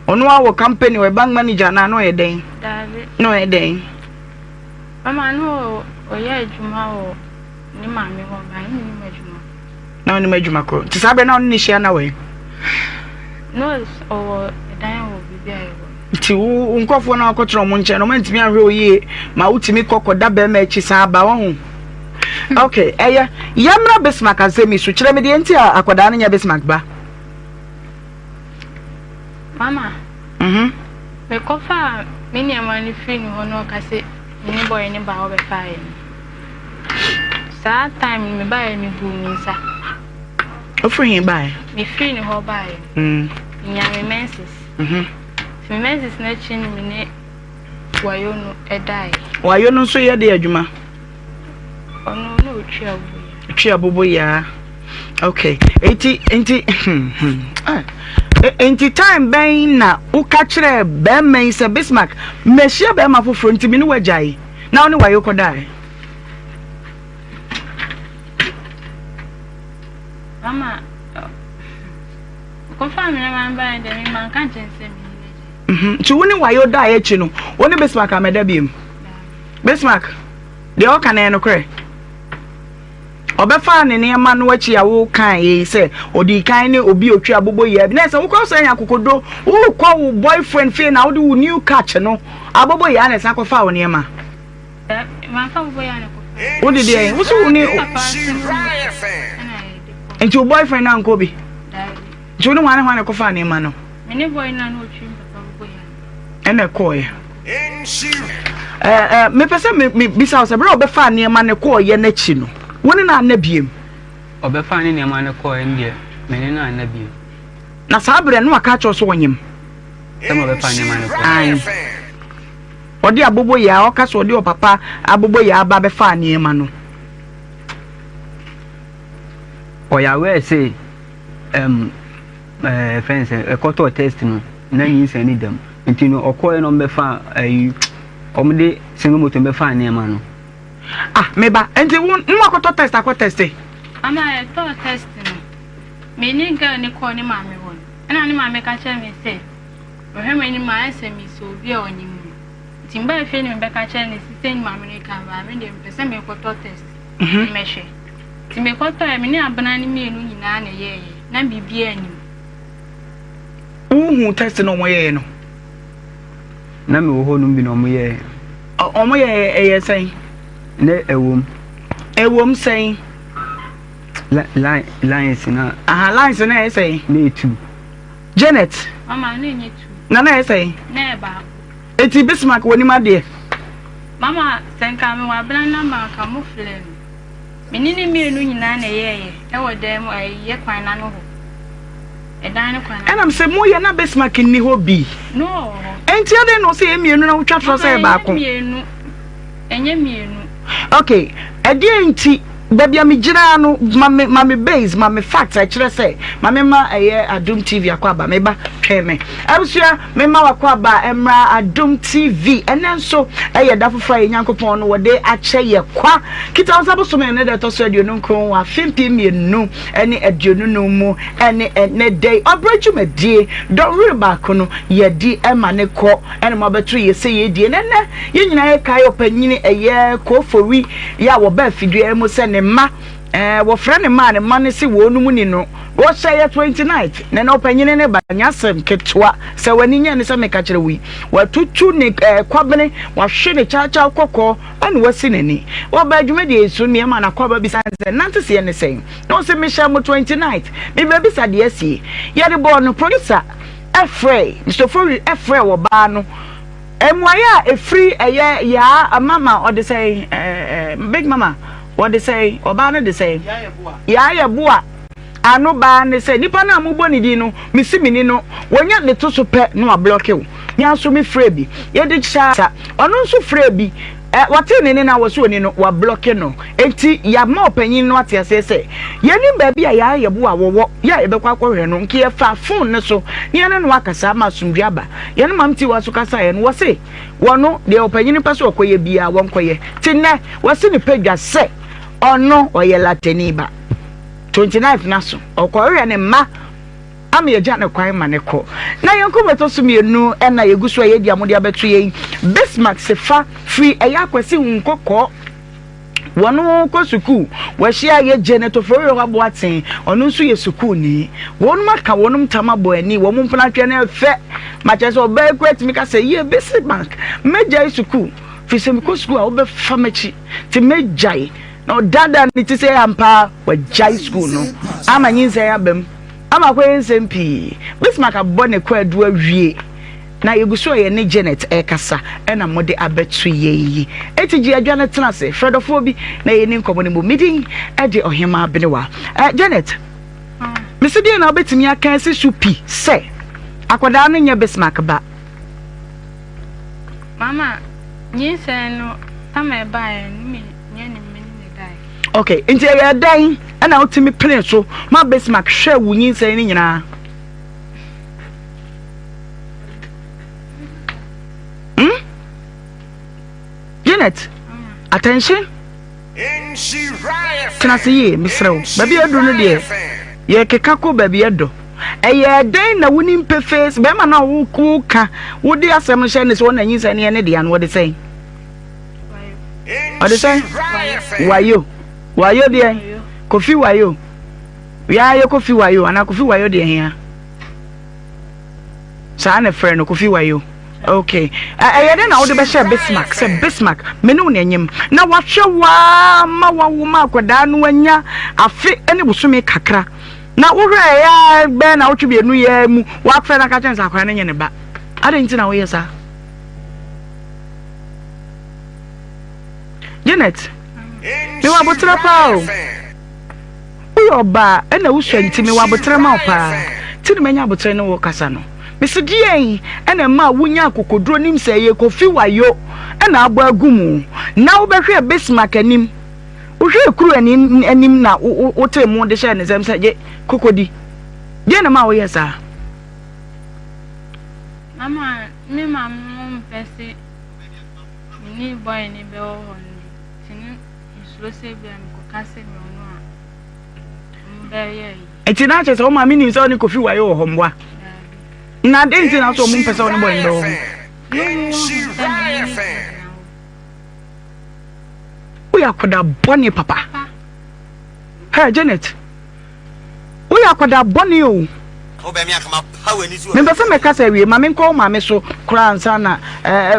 Ɔno ara wɔ company ɔyɛ bank manager anaa na ɔyɛ dɛn? Daabi. Na ɔyɛ dɛn? Mama no ɔyɛ adwuma wɔ ne maame hɔ ba ne nim adwuma. Na ɔnim adwuma korɔ. Nti saa berɛ na ɔne ne hyia na wɔ Na ɔwɔ dan wɔ biribi a yɛwɔ. Nti wo nkurɔfoɔ no akɔtena ɔmo nkyɛn no ɔmo antumi anhwɛ wo yie ma wotumi kɔ kɔda bɛrima akyi saa ba wɔho. Okay, ɛyɛ yɛmmra Bismarck asɛm yi so kyerɛ me deɛ nti a akwadaa no nyɛ Bismarck ba. Mama, Mhm. mekɔfaa me nneɛma no firi ne hɔ na ɔka sɛ me ne bɔyɛ ne baa hɔ bɛfaeɛ no. Saa time no mebaeɛ mebuu me nsa. Wofiri he baeɛ? Mefiri ne hɔ baeɛ no, menyaa me menses. Nti me menses no akyi no me ne wayo no daeɛ. Wayo no nso yɛ de adwuma? Ɔno na ɔtwi aboboyaa. Twi aboboyaa. Okay. Enti enti ah. Enti time bɛn na woka kyerɛ bɛrima yi sɛ Bismarck mɛhyia bɛrima foforɔ nti me ne wagyae na wo ne wayo kɔdae? Mama, ɔkɔfaa me nneɛma no baeɛ deɛ me manka nkyɛn sɛ me ne no agyae. Mhm. Nti wo ne wayo dae akyi no, wo ne Bismarck amɛda biem? Bismarck, deɛ ɔka no yɛ nokorɛ? Ɔbɛfaa ne nneɛma no akyi a wokae yi sɛ ɔdii kan ne obi otwi abobo yia bi na ɛsɛ wokɔ sɛ nya akokodo wokɔ wo boyfriend fie na wode wo new catch no abobo yia na ɛsan kɔfaa wo nneɛma. Wode deɛ wo so wo ne nti wo boyfriend no ankɔ bi nti wo ne hwan ne hwan na ɛkɔfaa nneɛma no? Ɛna ɛkɔɔeɛ. Ɛɛ mepɛ sɛ mebisa wo sɛ berɛ a ɔbɛfaa nneɛma no kɔɔeɛ no akyi no, wo ne no anna biem? Ɔbɛfaa ne nneɛma no kɔɔeɛ no deɛ, me ne no anna biem. Na saa berɛ no waka akyerɛ wo sɛ ɔnyem? Sɛ ma ɔbɛfaa nneɛma no kɔɔeɛ. Ae. Ɔde aboboyaa, ɔka sɛ ɔde ɔpapa aboboyaa ba bɛfaa nneɛma no. Ɔyɛ aware sɛ ɛm ɛɛ fɛn sɛ ɛkɔtɔɔ test no na nyinsɛn ne dam nti no ɔkɔɛ na ɔmbɛfa ɛyi ɔmo de single motor bɛfa nneɛma no. Ah meba nti wo no akɔtɔ test akɔ test. Ama yɛtɔɔ test no me ne girl ne kɔɔ ne maame hɔ no ɛna ne maame ka kyerɛ me sɛ ɔhwɛ m'anim a ayɛ sɛ mesɛ obi a ɔnyim no nti mbaa fie ne mebɛka kyerɛ ne sɛ ne maame no ka baa me deɛ mepɛ sɛ mekɔtɔ test mɛhwɛ Nti mekɔtɔeɛ, me ne abena no mmienu nyinaa na ɛyɛeɛ, na biribiara nni mu. Wohuu test no wɔyɛeɛ no? Na mewɔ hɔ nom bi na wɔyɛeɛ. Wɔyɛeɛ ɛyɛ sɛn? Na ɛwom. Ɛwom sɛn? Line lines na. Aha lines na ɛyɛ sɛn? Na etu. Janet. Mama na enye tu. Na na ɛyɛ sɛn? Na ɛyɛ baako. Eti Bismarck wɔ nim adeɛ. Mama sɛ nka me wɔ abena namba nka mo frɛ no. Me ne ne mmienu nyinaa na ɛyɛɛyɛ ɛwɔ dan mu ɛyɛ kwan n'ano hɔ. Ɛdan no kwan n'ano. Ɛnam sɛ mo yɛ na Bismarck nni hɔ bi. No ɔwɔ hɔ. Enti adɛn na ɔsɛ yɛ mmienu na wotwa torɔ sɛ yɛ baako? Mama ɛnyɛ mmienu. Ɛnyɛ mmienu. Ok, ɛdeɛn nti, baabi a megyina no, ma me, ma me base, ma me fact a ɛkyerɛ sɛ, ma me ma ɛyɛ Adom TV akwaaba, me ba, twɛn me. Abusua, me ma w'akwaaba mmra Adom TV. Ɛnɛ nso, ɛyɛ da foforɔ a yɛn Nyankopɔn no wɔde akyɛ yɛ kwa. Kitawonsa bosome no da ɛtɔ so 29 wɔ afe 2025 mu ɛne ɛnɛ da yi. Ɔbrɛ dwumadie, dɔnhwere baako no, yɛde ɛma ne kɔ. Ɛna mo abɛto yɛ sɛ yɛdie na ɛnɛ yɛn nyinaa yɛkae ɔpanyini ɛyɛ Kofori yɛ a wɔba afidua mu sɛ ne mma ɛɛ wɔfrɛ ne mma a ne mma no se wɔn mu ni no wɔhyɛ yɛ 29th na ɛnɛ ɔpanyini ne ba nyɛ asɛm ketewa sɛ w'ani nyɛ ne sɛ meka kyerɛ wo yi watutu ne ɛɛ kwabene wahwe ne kyaakyaa kɔkɔɔ ɛna wasi n'ani wɔba adwumadie so nneɛma na kɔba bisa sɛ nante seɛ ne sɛn na ɔsɛ mehyɛ mo 29th mebɛbisa deɛ asie yɛde bɔɔ no producer frɛe, Mister Ofori frɛɛ ɔbaa no. Mmuaeɛ a ɛfiri ɛyɛ Yaa mama ɔde sɛn, ɛɛ Big Mama ɔde sɛn, ɔbaa no de sɛn? Yaa Yeboah ano baa ne sɛ nipa no a mobɔ ne din no, mesi meni no, wɔnya ne to so pɛ na wablɔke wo. Mea nso mefrɛɛ bi, yɛde kyɛ ɔno nso frɛɛ bi. Ɛ, wɔtee ne nne na wɔse oni no, wɔablɔke no. Enti yɛama ɔpanyin no ate aseɛ sɛ, yɛnim baabi a yɛn ayɛboa a wɔwɔ, yɛ a yɛbɛkɔ akɔhwɛ no. Nka yɛfaa fon no so na yɛne no akasa ama asomdwoeɛ aba. Yɛne Maame Tiwa nso kasaeɛ no, wɔse wɔno, deɛ ɔpanyin no pɛ sɛ ɔkɔyɛ biara, wɔnkɔyɛ. Te nnɛ, wɔasi no padwa sɛ ɔno ɔyɛ Latani ba. 29th no aso, ɔkɔhwehwɛ ne mma. Ama yɛagya no kwan ma no kɔ. Na yɛn nkɔmmɔ ɛtɔ so mmienu na yɛgu so a yɛdi a mode abɛto yɛn. Bismarck Sefa firi ɛyɛ Akwasi Nkɔkɔɔ. Wɔn kɔ sukuu. Wɔahyia yɛ Janet Ofori-Hɔ Aboaten. Ɔno nso yɛ sukuuni. Wɔn aka wɔn ntam abɔ ani. Wɔn mpena atwɛn no ɛfɛ. Ma kyerɛ sɛ ɔbaa yi koraa tumi ka sɛ, yie Bismarck, mɛgyae sukuu. Firi sɛ mekɔ sukuu a wobɛfa m'akyi. Nti mɛgyae. Na ɔdaadaa ne ti sɛ ampa wagyae sukuu no ama nyinsɛn aba mu. Ama akɔyɛ nsɛm pii. Bismarck abɔ ne kwaadu awie, na yɛgu so a yɛne Janet rekasa na mode abɛto yɛn yi. Enti gye adwa no tena ase, frɛ dɔfoɔ bi na yɛnni nkɔmmɔ no mu. Me din de Ɔhemaa Benewa. Eh, Janet, mese deɛn na wobɛtumi aka asi so pi sɛ akwadaa no nyɛ Bismarck ba? Mama, nyinsɛn no, tam a ɛbaeɛ no, me nyɛ ne me ne ne daeɛ. Okay, nti ɛyɛ dɛn ɛna wotumi pene so ma Bismarck hwɛ wo nyinsɛn no nyinaa? Hmm? Janet, attention. Tena ase yie, mesrɛ wo. Baabi a aduru no deɛ, yɛkeka kɔ baabi ɛdɔ. Ɛyɛɛ dɛn na wonim pefee sɛ bɛrima no a woka wode asɛm no hyɛ ne sɛ ɔna nyinsɛn no yɛ ne dea no wɔde sɛn? Ɔde sɛn? Wayo. Wayo deɛ? Kofi wayo. Wiaa yɛ Kofi wayo anaa Kofi wayo deɛ hea? Saa na ɛfrɛ no Kofi Wayo. Okay. Ɛyɛ dɛn na wode bɛhyɛ Bismarck sɛ Bismarck me ne wo na ɛnyem na wahwɛ waa ma wawo ma akwadaa no anya afe ne bosome kakra na wohwɛ ɛyɛ bɛn na wotwe mmienu yɛ mu wafrɛ no aka kyɛn sɛ akwadaa no nyɛ ne ba. Adɛn nti na woyɛ saa? Janet, mewɔ aboterɛ paa o. Woyɛ ɔbaa ɛna wosua nti mewɔ aboterɛ ma wo paa nti na manya aboterɛ ne wo kasa no. Mese deɛn ɛna ɛmaa wonya akokoduro nim sɛ ɛyɛ Kofi Wayo ɛna abɔ agu mu na wobɛhwɛɛ Bismarck anim wohwɛɛ kuru ani anim na wotee mo de hyɛɛ ne nsam sɛ gye kɔkɔdi deɛn na ɛmaa woyɛɛ saa? Mama me maame mo mpɛ se me ne boy no bɛwɔ hɔ no nti no Mesuro sɛ ebia mekɔka sɛ mewɔ no a, wɔbɛyɛ ayi. Nti na kyerɛ sɛ wo maame nim sɛ ɔne Kofi Wayo wɔ hɔ mmoa? Na adɛn nti na sɛ ɔmo mpɛ sɛ ɔne bɔne bɛwɔ hɔ? Woyɛ akwadaa bɔne papa. Hey, Janet. Woyɛ akwadaa bɔne o. Mempɛ sɛ mɛka sɛ awie ma menkɔ wo maame so koraa ansa na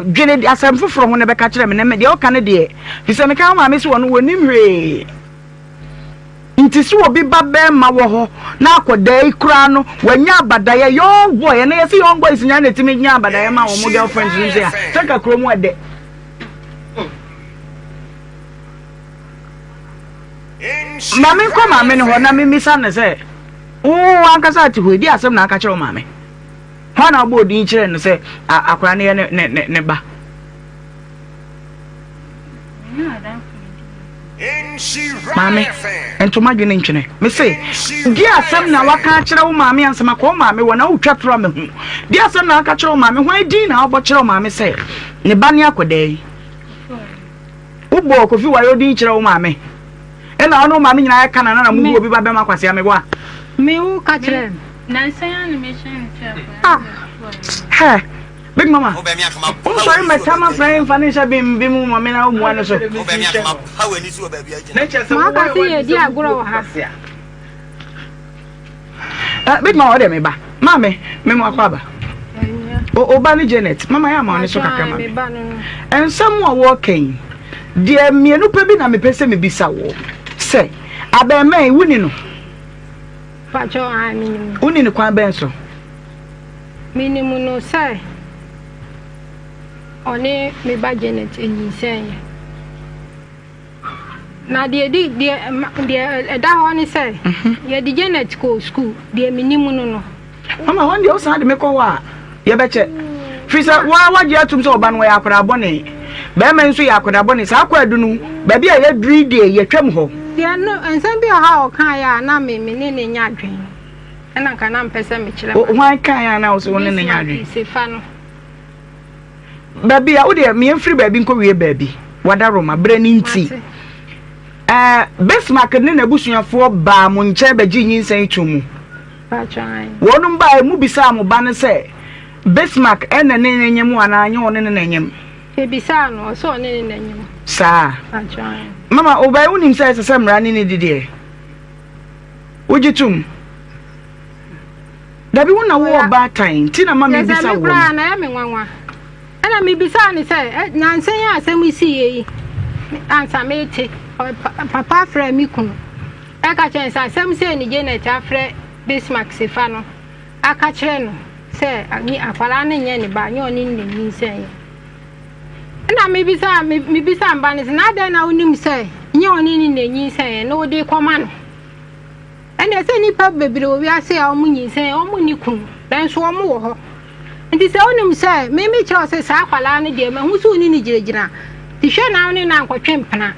dwene asɛm foforɔ ho na bɛka kyerɛ me na deɛ ɔka no deɛ fi sɛ meka wo maame so wɔ no wɔnim hwee. Nti sɛ obi ba bɛɛma wɔ hɔ na akɔdaa yi koraa no wanya abadaeɛ, young boy, ɛnɛ yɛse young boys nyinaa na ɛtumi nya abadaeɛ ma wɔn girlfriends no sɛ a, sɛ nka kuro mu ɛdɛ. Ma menkɔ maame no hɔ na memmisa no sɛ, wo ankasa ate hɔ yi, di asɛm na aka kyerɛ wo maame? Hwan na wobɔɔ din kyerɛɛ no sɛ akwadaa no yɛ ne, ne, ne ba? Maame, ntoma dwene ntwene. Mese, di asɛm na waka akyerɛ wo maame ansa makɔ wo maame wɔ na wotwa toro a mehu. Di asɛm na waka kyerɛ wo maame, hwan din na wobɔ kyerɛ wo maame sɛ ne ba ne akwadaa yi? Wobɔɔ Kofi Wayo din kyerɛ wo maame. Ɛna ɔne wo maame nyinaa ɛka na na mubu obi ba bɛma kwasea meboa. Me wo ka kyerɛ no. Ah, hɛ. Big mama, wonsɔre mmɛta ma frɛ mfa ne nhyɛ bem bi mu ma me na womua no so. Maka se yɛdi agorɔ wɔ ha. Eh, Big mama, ɔde me ba. Maame, me mu akɔ aba. O ba ne Janet, mama yɛ ama ɔne so kakra ma me. Nsɛm a wɔka yi, deɛ mmienu pɛ bi na mepɛ sɛ mebisa wɔ sɛ abɛɛmɛn yi woni no? Woni no kwan bɛn so? Minim no sɛ ɔne me ba Janet nyinsɛneeɛ. Na deɛ ɛdi deɛ deɛ ɛda hɔ ne sɛ mhm. yɛde Janet kɔɔ sukuu deɛ menim no no. Mama hɔ deɛ wosan de me kɔ hɔ a yɛbɛkyɛ firi sɛ woa wagye atom sɛ ɔba no wɔyɛ akwadaa bɔne bɛrima nso yɛ akwadaa bɔne saa akɔ adu no baabi a yɛduru deɛ yɛtwam hɔ. Deɛ no nsɛm bi wɔ hɔ a ɔkaeɛ a na me me ne ne nyɛ adwene. Ɛna nka na mpɛ sɛ mekyerɛ ma. Hwan kan a na wo sɛ wo ne ne nyɛ adwene? Sefa no. Baabi a wo deɛ meɛ mfiri baabi nkɔ wie baabi wada Roma berɛ no nti. Ɛɛ Bismarck ne n'abusuafoɔ baa mo nkyɛn bɛgye nyinsɛn to mu. Wɔnom baa mu bisaa mo ba no sɛ Bismarck ɛna ne ne nyem anaa nyɛ ɔne ne na nyem. Yɛbisaa no ɔsɛ ɔne ne na nyem. Saa. Mama obɛyɛ wonim sɛ ɛsɛ sɛ mmara ne ne di deɛ. Wogye tom? Dabi, wo na wowɔ ɔbaatan nti na ma mebisa wo. Koraa na ɛyɛ me nwanwa. Ɛna mebisaa no sɛ, nansa yi a asɛm yi siiɛ yi, ansa mete, papa frɛ me kunu ɛka kyerɛ no sɛ asɛm sei ne Janet afrɛ Bismarck Sefa no aka kyerɛ no sɛ akwadaa no nyɛ ne ba, nyɛ ɔne no na nyinsɛn. Ɛna mebisaa mebisaa mba no sɛ, na adɛn na wonim sɛ nyɛ ɔne ne na nyinsɛn na wode kɔma no? Ɛnna sɛ nnipa bebree wɔ wiase a wɔn nyinsɛn wɔn nni kunu nanso wɔn wɔ hɔ. Nti sɛ wonim sɛ me mekyerɛ wo sɛ saa akwadaa no deɛ mahu sɛ wo ne no gyinagyina nti hwɛ na wo ne no ankɔtwe mpena.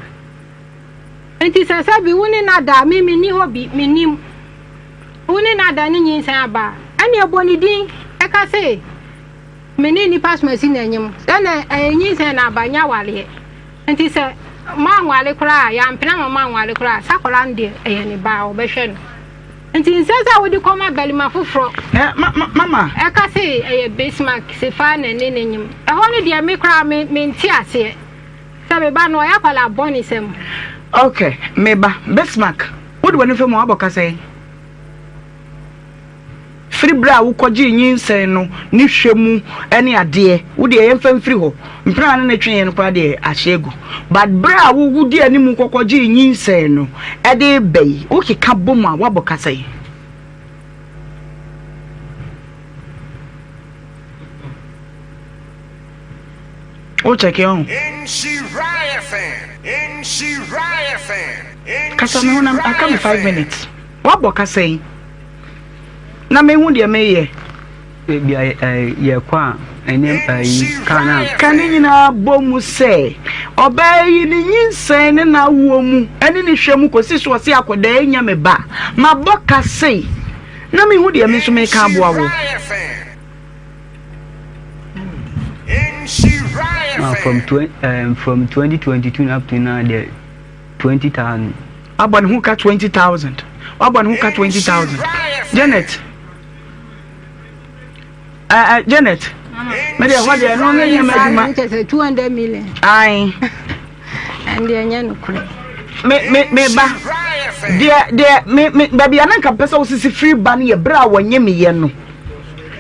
Nti sɛ sɛ bi wo ne no ada a me menni hɔ bi mennim. Wo ne no ada ne nyinsɛn aba a ɛnna ɛbɔ ne din ɛka se Me ne nnipa asomasi na anyim. Sɛ na ɛyɛ nyinsɛn na aba nyɛ awareɛ. Nti sɛ moanware koraa a, yɛampene ama moanware koraa a, saa akwadaa no deɛ ɛyɛ ne ba a ɔbɛhwɛ no. Nti nsɛ sɛ wode kɔma barima foforɔ. Eh, ma, ma, mama. Ɛka se ɛyɛ Bismarck Sefa na ɛne no nyim. Ɛhɔ no deɛ me koraa me, mente aseɛ. Sɛ me ba no ɔyɛ akwadaa bɔne sɛm. Ok, me ba, Bismarck, wode w'ani fam a, woabɔ ka sɛn? Firi berɛ a wokɔgyee nyinsɛn no ne hwɛ mu ne adeɛ, wo deɛ yɛmfa mfiri hɔ, mpena a ne ne tweeɛ no koraa deɛ ahyɛ agu. But berɛ a wodi anim kɔkɔgyee nyinsɛn no de reba yi, wokeka bom a, woabɔ ka sɛn? Wo kyɛke ɔho. Kasa me ho na aka me 5 minutes. Wabɔ ka sɛn? Na mehu deɛ meyɛ. Ebia yɛkɔ a ɛne ayi kaa na. Ka ne nyinaa bɔ mu sɛ ɔbaa yi ne nyinsɛn ne n'awoɔ mu ɛne ne hwɛ mu kɔsi so ɔse akɔdaa nya me ba. Mabɔ ka sei na mehu deɛ me nso meka aboa wo. Ma from twen um, from 2022 up to now deɛ 20,000. Wabɔ ne ho ka 20,000. Wabɔ ne ho ka 20,000. Janet. Uh, uh, Janet. Me deɛ hɔ deɛ ɛno ne nyɛ m'adwuma. Nkyɛ sɛ 200 million. Ae. Ɛnde ɛnyɛ nokorɛ. Me me me ba. Deɛ deɛ me me baabi a na nka mpɛ sɛ wosisi firi ba no yɛ berɛ a wɔnye meyɛ no.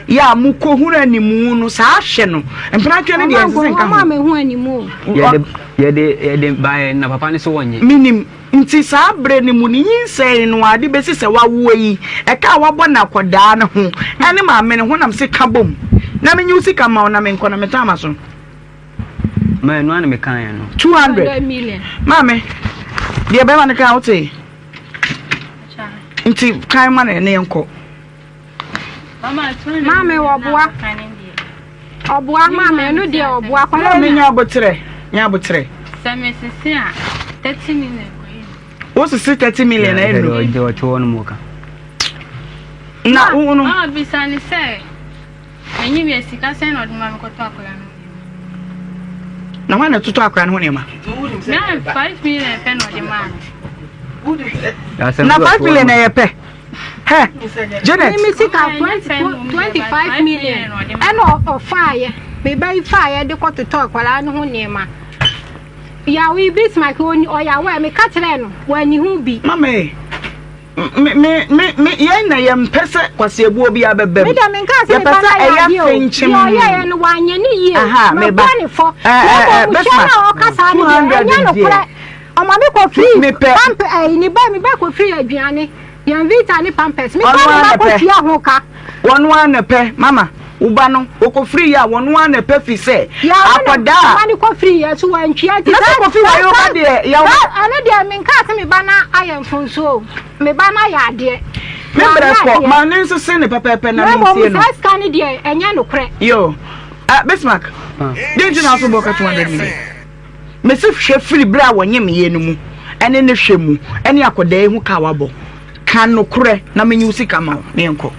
Yɛ a mokɔhunu animu no saa hwɛ no. Mpenatwe no deɛ ɛnsɛ sɛ nka ho. Ɔma mehu animu o. Yɛde. Yɛde yɛde baeɛ na papa no so wɔnyɛ. Menim. Nti saa berɛ no mu no, nyinsɛn no ade bɛsi sɛ wawoɔ yi, ɛka a wabɔ no akɔdaa no ho ne maame no ho na mese ka bom na menye wo sika ma wo na menkɔ na metaa m'aso. Ma ɛno ara na mekaeɛ no. 200 Maame, deɛ bɛrima no kaa wotee? Nti kan ma no ne yɛnkɔ. Maame ɔboa. Ɔboa maame ɛno deɛ ɔboa. Maame nya aboterɛ nya aboterɛ. Sɛ mesese a 30 million kɔ yi. Wosese 30 million na ɛnu. Ɔde ɔte hɔ no mu ka. Na wo no. Mama bisa ne sɛ. M'enyim yɛ sika sɛn na ɔde ma me kɔtɔ akwadaa no ho nneɛma? Na hwan na ɛtotɔ akwadaa no ho nneɛma? Na 5 million pɛ na ɔde maa me. Na 5 million na ɛyɛ pɛ. Hɛ, Janet. Me sika 25 million ɛna ɔfaayɛ. Me ba yi faayɛ de kɔtotɔ akwadaa no ho nneɛma. Yaw yi Bismarck ɔyaw a meka kyerɛɛ no wanyi ho bi. Mama e. Me me me me yɛn na yɛn mpɛ sɛ kwasiabuo bi abɛbɛ mu. Me deɛ menkaa sɛ Yɛpɛ me ba sɛ no ayɛ ɛyɛ adeɛ o. fenkyem. Deɛ ɔyɛeɛ no wanyɛ ne yie. Aha, me ba. Mabua ne fɔ. Ɛ ɛ Na ɛ mmom hwɛ Bismarck, no a ɔka saa no deɛ 200 ɛnyɛ deɛ. nokorɛ. Ɔma me kɔfiri Mepɛ. pamp ɛyi ne ba me ba kɔfiri aduane yɛn vita ne pampers. Me Ɔno ba ne ara ba na pɛ. kɔtua ho ka. Wɔn ara na pɛ, mama, wo ba no, wɔkɔfiri yɛ a wɔn ara na pɛ fi sɛ Yɛ ɔno na akwadaa. ɔma ne kɔfiri yɛ so wantua nti Na sɛ saa Kofi saa wayɛ wo ba saa deɛ, yɛ wo. saa ɛno deɛ menkaa sɛ me ba no ayɛ mfomsoɔ o. Me ba no ayɛ adeɛ. Me brɛ Wanyɛ kɔ, adeɛ. ma ne nsese ne pɛpɛɛpɛ na Na mmom mentie no. saa sika no deɛ ɛnyɛ nokorɛ. Yo, Bismarck, deɛ nti na aso bɔ ka 200 million? Mese hwɛ firi berɛ a wɔnyem yɛ no mu ɛne ne hwɛ mu ɛne akɔdaa yi ho ka a wabɔ. Ka nokorɛ na menyi wo sika ma wo na yɛnkɔ.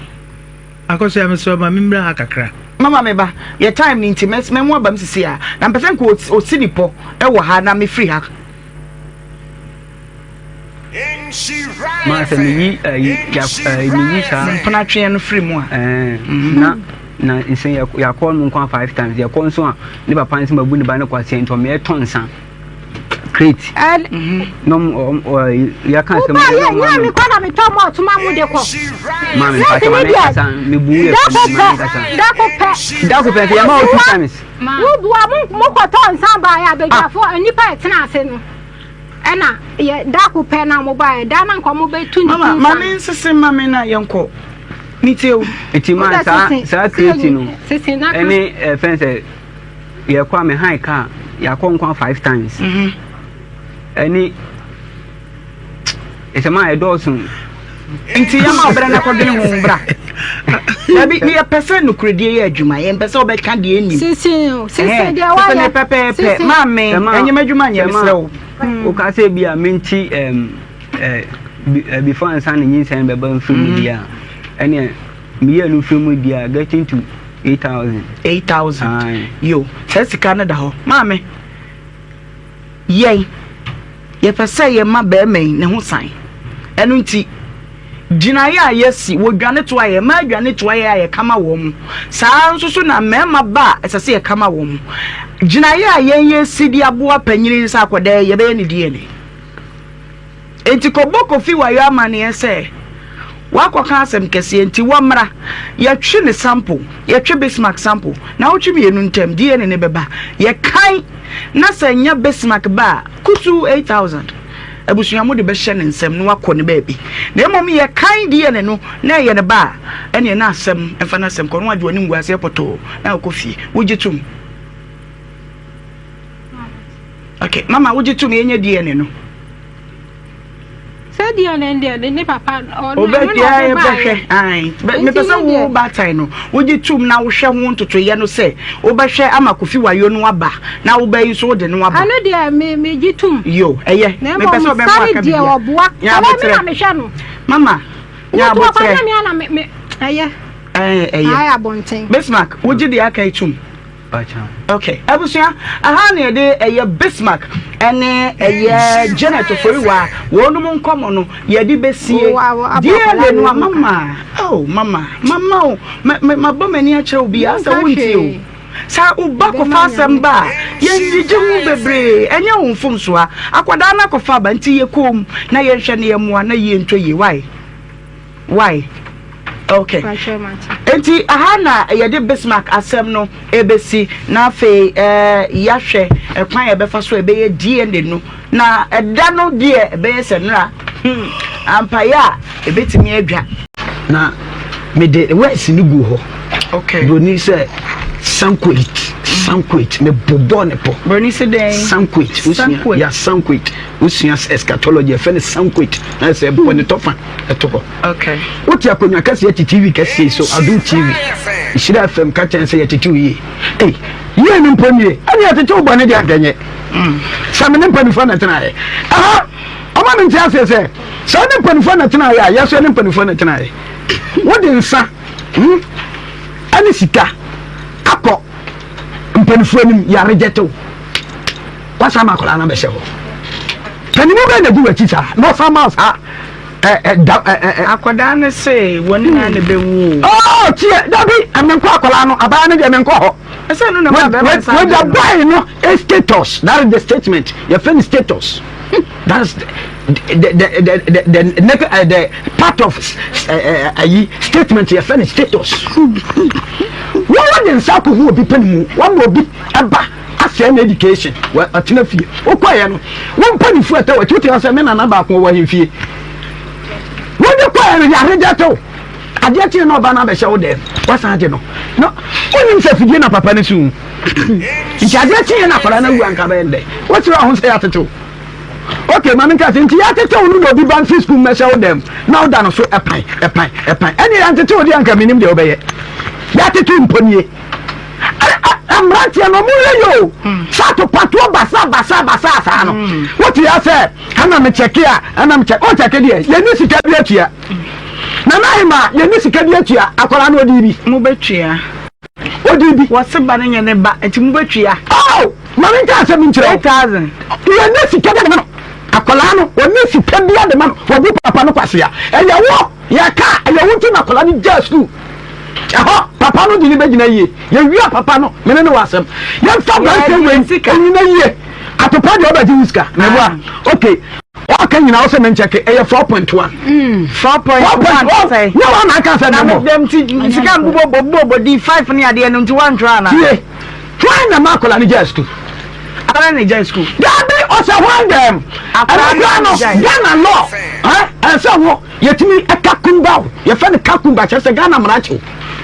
Akosua mesrɛ wo ma me mmra ha kakra. Mama me ba, yɛ time no nti mɛmo aba mu sisi a, na mpɛ sɛ nka osi ne pɔ ɛwɔ ha na mefiri ha. Ma sɛ meyi ayi ya ayi meyi saa. Mpena tweɛ no firi mu a. Ɛɛ na na nsɛ yɛ yakɔ no nko five times yɛkɔ nso a ne papa nso ma bu ne ba no kwaseɛ nti ɔmo yɛtɔ nsa crate. Ɛn. Nom ɔm ɔ yɛka asɛm Woba no yɛ na ɔmo nyɛ anom. me kɔ na metɔ malt ma mo de kɔ. Maame Crate mpakyɛ ne maame deɛ nkasa mebu yɛ dako fam pɛ maame nkasa. dako pɛ. Dako pɛ nso yɛma wo two times. Wobua mo mokɔtɔ nsa baeɛ a badwafoɔ nnipa a ɛtena ase no ɛna yɛ dako pɛ na mo baeɛ da na nka mo bɛtu ne Mama, ti ma nsa me nsese ma me na yɛnkɔ. Metie wo. Nti ma Wodɛ saa sese saa sese crate no sese na ka ɛne ɛfɛn sɛ yɛkɔ a me han car yɛakɔ nkwa five times ɛne ɛsɛ ma ɛdɔɔso. Nti yɛma ɔbrɛ no kɔdwene ho bra. Dabi, yɛpɛ sɛ nokorɛdie yɛ adwuma, yɛmpɛ sɛ wobɛka deɛ ɛnim. Sese o sese deɛ Sese ne wayɛ pɛpɛɛpɛ. sese. Maame, ɛnyɛ m'adwuma nyɛ, mesrɛ wo. Woka sɛ bi a menti before ansa ne nyinsɛn bɛba mfiri mu deɛ a ɛneɛ meyɛ no mfiri mu deɛ a getting to 8000. 8000. Yo, saa sika no da hɔ. Maame, yɛn, yɛpɛ sɛ yɛma barima yi ne ho san. Ɛno nti, gyinaeɛ a yɛasi, wɔdwane toa yɛn, mmaa dwane toa yɛn a yɛka ma wɔn. Saa ara nso so na mmarima ba a ɛsɛ sɛ yɛka ma wɔn. Gyinaeɛ a yɛn yɛsi de aboa panyini sɛ akwadaa yi, yɛbɛyɛ ne DNA. Enti kɔbɔ Kofi Wayo amanneɛ sɛ wakɔka asɛm kɛseɛ nti wɔmmra. Yɛtwe ne sample, yɛtwe Bismarck sample, naawɔtwe mmienu ntam DNA no bɛba. Yɛkan na sɛ ɛnyɛ Bismarck ba a, kusuu 8000 abusua mode bɛhyɛ ne nsam na wakɔ ne baabi. Na mmom yɛkan DNA no na ɛyɛ ne ba a, ɛneɛ na asɛm mfa n'asɛm kɔ na wagye w'animguaseɛ pɔtɔɔ na wakɔ fie. Wogye tom? Okay, mama wogye tom yɛnyɛ DNA no. Sɛ DNA deɛ ne ne papa ɔno Obɛ ɛno na ɔde bɛhwɛ baeɛ. Mepɛ sɛ wo baatan no wogye tom na wohwɛ ho ntotoyɛ no sɛ wobɛhwɛ ama Kofi Wayo no aba na wobɛyi nso wode no aba. Ɛno deɛ me megye tom. Yo, ɛyɛ. Na Mepɛ sɛ mmom ɔbɛmo sáré aka deɛ biribi. ɔboa. Nya Ɛwɔ me abotrɛ. na mehwɛ no. Mama, nya Wotu ɔkwa abotrɛ. na me ana me me ɛyɛ. Ɛɛ ɛyɛ. Ayɛ abɔnten. Bismarck, wogye deɛ aka yi tom. Ok abusua aha na yɛde ɛyɛ Bismarck ɛne ɛyɛ Janet Oforiwa wɔnom nkɔmɔ no yɛde bɛsie DNA no a mama oh mama mama o mabɔ m'ani akyerɛ wo biara sɛ wontie o sɛ woba kɔfa asɛm ba a yɛngyegye ho bebree ɛnyɛ wo mfomsoa akwadaa no akɔfa aba nti yɛ koom na yɛnhwɛ ne yɛmmoa na yie ntɔ yie why Why? Okay. Enti aha na yɛde Bismarck asɛm no ebesi na afei eh, yɛahwɛ. Ɛkwan a yɛbɛfa so a ɛbɛyɛ DNA no, na ɛda no deɛ ɛbɛyɛ sɛ nnora. Hmm, ampaeɛ a ɛbɛtumi adwa. Na mede words no gu hɔ. Okay. Broni sɛ sanquate, sanquate, mebobɔɔ ne pɔ. Broni sɛ dɛn? Sanquate, wosua, ya sanquate, wosua eschatology, ɛfɛ ne sanquate, na sɛ ɛbɔ ne tɔfa ɛto hɔ. Okay. Wote akonnwa kɛseɛ te TV kɛseɛ so, Adom TV, Nhyira FM ka kyɛn sɛ yɛtete wo yie. Ei, yie no mpo nie, ɛne yɛtete wo bɔne deɛ anka nyɛ. Sɛ me ne mpanimfoɔ na ɛtenaeɛ. Ɛha, ɔma me nte aseɛ sɛ, sɛ wo ne mpanimfoɔ na ɛtenaeɛ a, yɛso yɛne mpanimfoɔ na ɛtenaeɛ. Wode nsa hmm, ɛne sika akɔ mpanimfoɔ anim, yɛaregyɛte wo. Wasan ma akwadaa no abɛhyɛ hɔ. Panimu bɛn na gu w'akyi saa na ɔsan ma saa Akwadaa no se wɔn nyinaa na ɛbɛwu o. Oh, tie, dabi, menkɔ akwadaa no, abaa no deɛ menkɔ hɔ. Ɛsɛ no na ma bɛrima nsa With the boy no, a status, that is the statement. Yɛfrɛ no status. That's the part of ayi statement yɛfrɛ no status. Wɔn wɔde nsa akɔhu obi pɛ ne mu, wɔn ma obi ɛba. Asɛe no education wɔ ɔtena fie wokɔeɛ no wo mpanimfoɔ ɛtɛ wɔ akyi wote hɔ sɛ me nana baako wɔ ahemfie wode kɔeɛ no yare gya tew adeɛ kyeɛ na ɔba no abɛhyɛ wo dɛm wasan agye no na wonim sɛ fidie na papa no su nti adeɛ kyeɛ na akwadaa no awu anka bɛyɛ ndɛ wosrɛ ho sɛ yɛatetew ok maame nka sɛ nti yɛatetew no na obi ba mfi sukuu mmɛhyɛ wo dɛm na woda no so ɛpan ɛpan ɛpan ɛne yɛantetew deɛ anka menim deɛ wobɛyɛ yɛatetew mponie mmeranteɛ no ɔmo yɛ yɛ o sɛ atopatoɔ basa basa basa saa no wote ya sɛ ɛna mekyɛke a ɛna mekyɛ o kyɛke deɛ yɛni sika bi atua nana ahema yɛni sika bi atua akwadaa no ɔdi bi mo bɛtua ɔdi bi wɔse ba no nyɛ ne ba nti mo bɛtua oh maame nka asɛm nkyerɛ o 8000 yɛni sika bi de ma no akwadaa no ɔni sika bi de ma no wɔbu papa no kwasea ɛyɛ wɔ Yɛka a, ɛyɛ wo nti na akwadaa no gyaa sukuu. Ɛhɔ, papa no de no bɛgyina yie. Yɛwie a, papa no, me ne no wɔ asɛm. Yɛmfa aberanteɛ wei nnyina yie. Atopa deɛ ɔbɛgye wo sika. Meboa? Ok. Ɔka nyinaa wo sɛ menkyɛke, ɛyɛ 4.1. 4.1 sɛ? Nyɛ wo na aka sɛ Na me memmɔ. dɛm nti sika mbobɔ bobɔ di 5 ne adeɛ no nti woantwerɛ anaa? Tie, hwan na ma akwadaa no gyaa sukuu? Akwadaa no na gyae sukuu. Dabi, ɔsɛ hwan dɛm? Akwadaa Ɛno koraa no no, na gyae. Ghana law, eh, ɛnsɛ wo. Yɛtumi ka kumba o, yɛfrɛ no kakumba kyerɛ sɛ Ghana mmara kyew.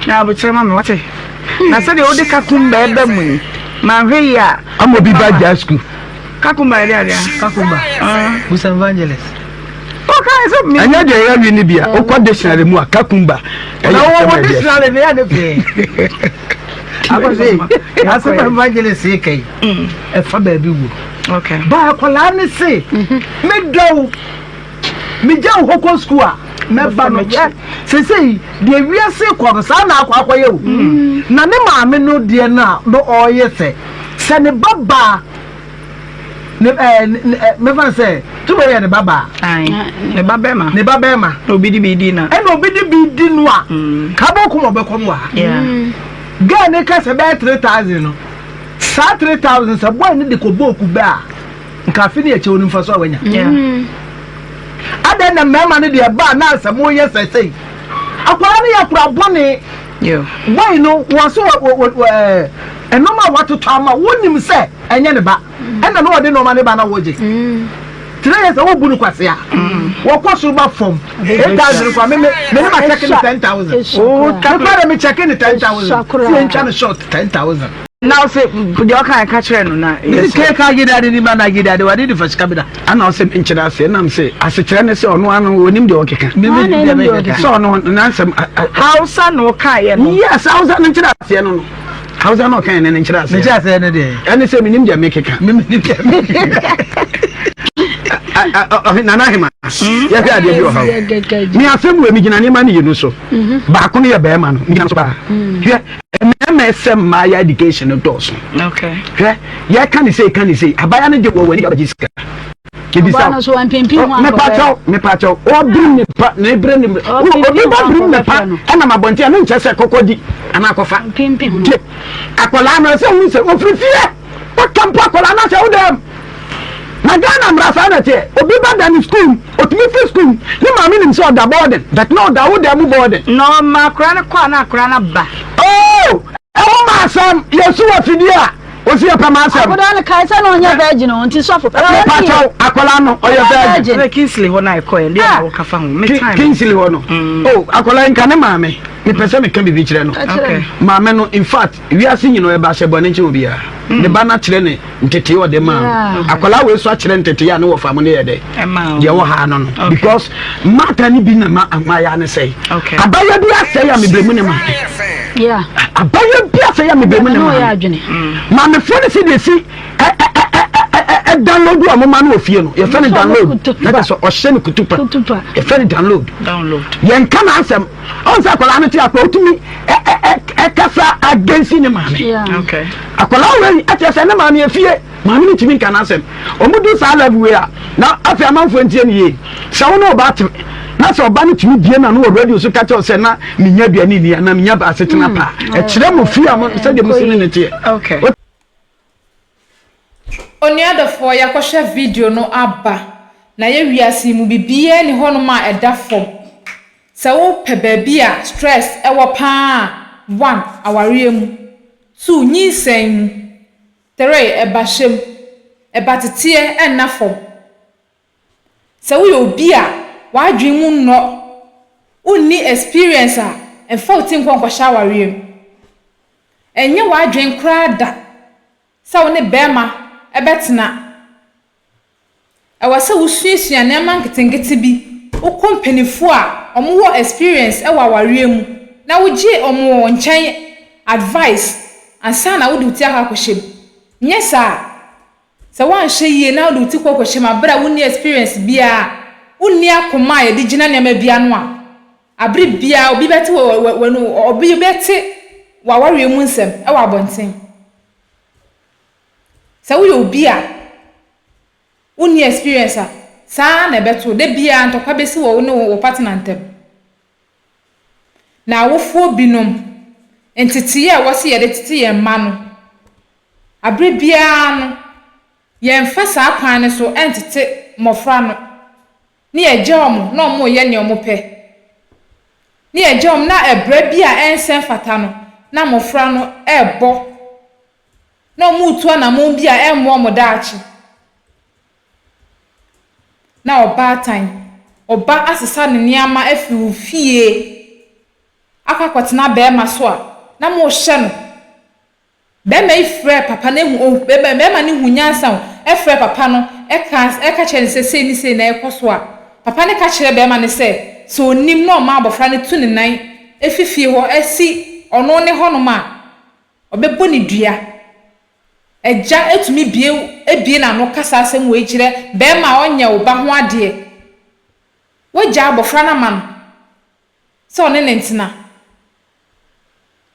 Na abokyerɛ ma me wate. Na sɛdeɛ wode kakumba ɛba mu yi, manhwɛ yie a. Ama obi ba gyaa sukuu. Kakumba yɛ deɛ adeɛ. Kakumba. Busa evangelist. Ɛnyɛ deɛ ɛyɛ wi no bi a, wokɔ dictionary mu a kakumba ɛyɛ Na asɛm wɔwɔ a ɛdeɛ. dictionary no yɛ ne fɛ. Akɔse, asɛm evangelist yi ka yi, ɛfa baabi wu. Okay. Ba akwadaa ne se, medɔ wo. Megya wo hɔ kɔ sukuu a, mɛba no. Hwɛ, seesei deɛ wiase rekɔ no, saa na akɔ akɔyɛ o. Mm. Na ne maame no deɛ no a no ɔreyɛ sɛ, sɛ ne ba baa, ne ɛɛ ne ɛ mɛfa no sɛ, tuba yɛ ne ba baa. Ne ba bɛrima. Ne ba bɛrima. Na obi de bi di na. Ɛna obi de bi di no a, mm. kabo kum ɔbɛkɔ no wɔ ha. Girl ne ka sɛ bɛyɛ 3000 no, saa 3000 sɛ boy ne de kɔ bɔɔ kube a, Nka afe ne akyɛ onim mfaso a wanya. Adɛn na mmarima no deɛ ɛbaa na sɛ moyɛ sɛ sei. Akwadaa no yɛ akora bɔne. Boy no wɔ so wɔ nneɛma a watotɔ ama wonim sɛ ɛnyɛ ne ba. Ɛna na ɔde nneɛma ne ba na wogye. Three years a wobu no kwasea. Wɔkɔ soro ba fam. 8,000 kwa me me me ne ma check ne 10,000. Me kwa de me check ne 10,000. Si yɛntwa no short 10,000. Na ɔse deɛ ɔka ɛka kyerɛ no na Mese kee ka gida de ni ma na gida de wade de fa sika bi da. Ana ɔse menkyerɛ aseɛ nam se asekyerɛ ne sɛ ɔno ano ɔnim deɛ ɔkeka. Sɛ ɔno nansɛm. Hausa na ɔkaeɛ no. Yes, Hausa no nkyerɛ aseɛ no no. Hausa na ɔkaeɛ no ne nkyerɛ aseɛ. Ne nkyerɛ aseɛ no deɛ. Ɛne sɛ menim deɛ mekeka. Menim deɛ mekeka. Nana Ahema, yɛhwɛ adeɛ bi wɔ ha o. Me asɛm wɔ megyina nneɛma mmienu so. Baako no yɛ bɛrima no, megyina so paa. Hwɛ, Mmarima ɛsɛ mmaayɛ education no dɔɔso. Hwɛ yɛka ne sei ka ne sei abaya no de wɔ w'ani abɛgye sika. Ebisa mepakyɛw mepakyɛw ɔbirim ne pa ne bere ne obi ba birim ne pa ɛnam abɔnten a ne nkyɛ sɛ kɔkɔ di anaa kɔfa. Tie akwadaa no ɛsɛ ohun sɛ ofiri fie waka mpo akwadaa no ahyɛ wo dɛm. Na Ghana mmara saa na ɛteɛ obi ba da ne sukuu mu otumi firi sukuu mu ne maame nim sɛ ɔda boarding but na ɔda wo dan mu boarding. Na ɔma akwadaa no kɔ a na akwadaa no aba. Oh ɛho ma asɛm yɛsu wɔ afidie a. Osi yɛ pɛ m'asɛm. Akwadaa no kae sɛ na ɔnyɛ virgin o nti sɔfo. Mepa kyɛw akwadaa no ɔyɛ virgin. Ɛna Kingsley hɔ na ɛkɔ yɛ deɛ na wɔka fa ho. Me time. Kingsley hɔ no. Oh akwadaa nka ne maame. Mepɛ sɛ meka biribi kyerɛ no. Maame no in fact wiase nyina ɔyɛ bahyɛ bɔne nkyɛn obiara. Ne ba no akyerɛ ne ntetee ɔde maa no. Akwadaa wei so akyerɛ ntetee a ne wɔfa mo ne yɛ dɛ. Deɛ wɔ ha no no. Because mata ne bi na ma amayɛ ne sɛe. Abayɛ bi asɛe a mebrɛ mu ne maame. Abayɛ bi asɛe a mebrɛ mu ne maame. Maamefoɔ no sɛ deɛ si download a moma no wɔ fie no yɛfɛ no download na kyɛ sɛ ɔhyɛ no kutupa yɛfɛ no download yɛnka n'asɛm ɔn sɛ akwadaa no te akɔ ɔtumi ɛkasa against ne maame akwadaa wei ɛkyɛ sɛ ne maame efie maame no ntumi nka n'asɛm wɔn du saa level wei a na afei amanfoɔ ntie ne yie sɛ wɔn ne ɔbaa te na sɛ ɔba no tumi bie na no wɔ radio so ka kyerɛ sɛ na menya aduane ni anaa menya ba asetena pa ɛkyerɛ mo fie a mo sɛdeɛ mo si ne ne teɛ. Onua dɔfoɔ yɛakɔhwɛ video no aba na yɛ wiase yi mu biribiara nni hɔnom a ɛda fam. Sɛ wopɛ baabi a stress wɔ paa a, one, awareɛ mu, two, nyinsɛn mu, three, ɛbahyɛ mu, ɛba teteɛ nna fam. Sɛ woyɛ obi a w'adwene mu nnɔ, wonni experience a, mfa wo ti nkɔ nkɔhyɛ awareɛ mu. Ɛnyɛ w'adwene koraa da sɛ wo ne barima bɛtena. Ɛwɔ sɛ wosuasua nneɛma nketenkete bi, wokɔ mpanimfoɔ a wɔwɔ experience wɔ awareɛ mu na wogye wɔn nkyɛn advice ansa na wode wo ti akɔ akɔhyɛ mu. Nyɛ saa a, sɛ woanhwɛ yie na wode wo ti kɔ kɔhyɛ mu berɛ a wonni experience biara, wonni akoma a yɛde gyina nneɛma bi ano a, abere biara obi bɛte wɔ obi bɛte w'awareɛ mu nsɛm wɔ abɔnten. Sɛ woyɛ obi a wonni experience a, saa ara na ɛbɛto wo. Da biara ntɔkwa bɛsi wɔ wo ne wo partner ntam. Na awofoɔ binom, nteteeɛ a ɛwɔ sɛ yɛde tete yɛn mma no, aberɛ biara no, yɛmfa saa kwan no so ntete mmɔfra no, ne yɛgya wɔn na wɔreyɛ nea wɔpɛ. Ne yɛgya wɔn na ɛberɛ bi a ɛnsɛ mfata no, na mmɔfra no rebɔ na wɔretu anammɔn bi a ɛremmoa wɔn daakye. Na ɔbaatan, ɔba asesa ne nneɛma afiri wo fie akɔ akɔtena barima so a, na morehyɛ no. Barima yi frɛɛ papa no, ehu, oh, barima no hu nyansa o, ɛfrɛɛ papa no, ɛka, ɛka kyerɛɛ no sɛ sei ne sei na ɛrekɔ so a, papa no ka kyerɛɛ barima no sɛ, sɛ ɔnim na ɔma abɔfra no tu ne nan fi fie hɔ si ɔno ne hɔnom a, Ɔbɛbɔ no dua. Agya tumi bue bue n'ano ka saa asɛm wei kyerɛ barima a ɔnyɛ wo ba ho adeɛ. Woagya abɔfra no ama no sɛ ɔne no ntena.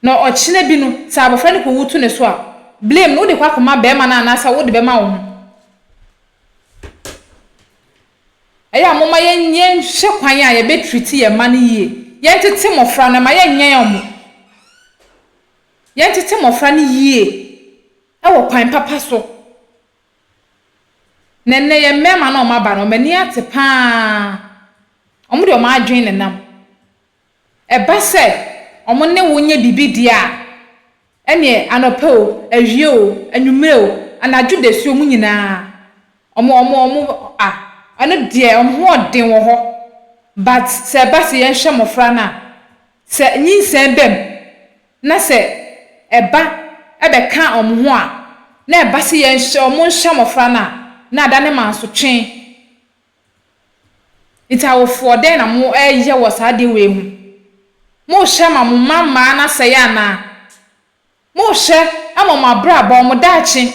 Na ɔkyena bi no, sɛ abɔfra no kɔwu to ne so a, blame no wode kɔ akɔma barima no anaasɛ wode bɛma wo ho. Ɛyɛ a momma yɛnhwɛ kwan a yɛbɛ treat yɛn mma no yie. Yɛntete mmɔfra no, mma yɛnyɛn wɔn. Yɛntete mmɔfra no yie wɔ kwan papa so. Na nnɛ yɛn mmarima no a wɔaba no, wɔn ani ate pa ara. Wɔde wɔn adwene na ɛnam. Ɛba sɛ wɔne wo nyɛ biribi deɛ a, ɛnneɛ anɔpa o, awia o, anwummerɛ o, anadwo dasuo mu nyinaa, wɔn, wɔn, wɔn, a, ɛno deɛ wɔn ho ɔden wɔ hɔ. But sɛ ɛba sɛ yɛnhwɛ mmɔfra no a, Sɛ nyinsɛn ba mu na sɛ ɛba bɛka wɔn ho a, na ɛba sɛ yɛnhyɛ wɔn nhyɛ mmɔfra no a, na adane mansotwe. Nti awofoɔ, dɛn na moreyɛ wɔ saa adeɛ wei ho? Morehyɛ ma mo mma mmaa no asɛe anaa? Morehyɛ ama wɔn abrabɔ, wɔn daakye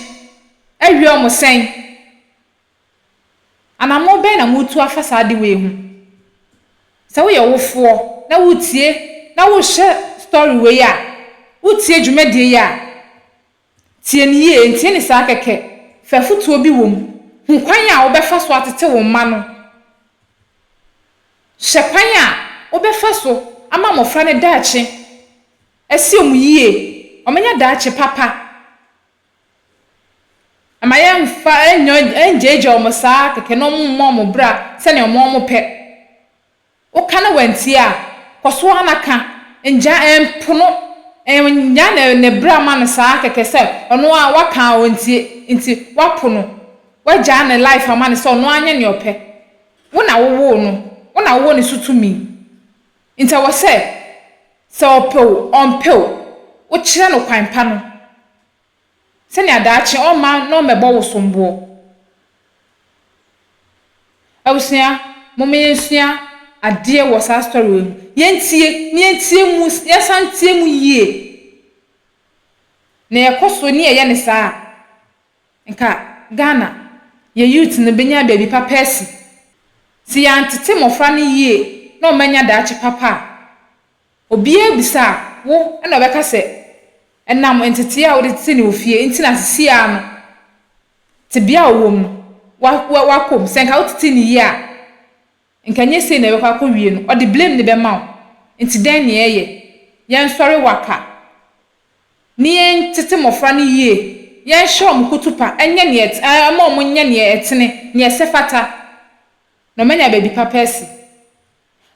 awie wɔn sɛn? Anammɔn bɛn na moretu afa saa ade wei ho? Sɛ woyɛ wofoɔ na woretie na worehwɛ story wei a, woretie dwumadie yi a, tie no yie, ntie no saa kɛkɛ, fa afotuo bi wɔ mu, hu kwan a wobɛfa so atete wo mma no, hyɛ kwan a wobɛfa so ama mmɔfra no daakye asi wɔn yie, wɔanya daakye papa. Mma yɛmmfa nngyaagyaa wɔn saa kɛkɛ na wɔmmɔ wɔn bra sɛnea wɔn wɔn pɛ. Woka na wɔantie a, kɔ so ara na ka. Ngyaa, mpono. Nnyaa ne ne bra ma no saa kɛkɛ sɛ ɔno ara waka a ɔntie nti woapo no, woagyaa ne life ama no sɛ ɔno ara nyɛ nea ɔpɛ. Wo na wowoo no, wo na wowɔ ne so tumi. Nti ɛwɔ sɛ, sɛ ɔpɛ o, ɔmpɛ o, wokyerɛ no kwan pa no sɛnea daakye ɔmma na ɔmmɛbɔ wo somboɔ. Abusua, momma yɛnsua adeɛ wɔ saa story wei mu. Yɛntie, na yɛntie mu, yɛnsan ntie mu yie. Na yɛkɔ so ne yɛyɛ no saa a, nka Ghana, yɛ youth no bɛnya baabi papa asi. Sɛ yɛantete mmɔfra no yie na wɔannya daakye papa a, obiara bisa a, wo na ɔbɛka sɛ ɛnam ntetee a wode tetee no wɔ fie nti na seesei ara no, tebea a ɔwɔ mu no, wa, wa, wakɔ mu. Sɛ nka wotetee no yie a, nka ɛnyɛ sei na ɛbɛkɔ akɔwie no. Ɔde blame no bɛma wo. Nti dɛn na yɛyɛ? Yɛnsɔre waka ne yɛntete mmɔfra no yie, yɛnhyɛ wɔn kutupa nyɛ nea ɛt, ɛma wɔnyɛ nea ɛtene, nea ɛsɛ fata, na wɔanya baabi papa asi.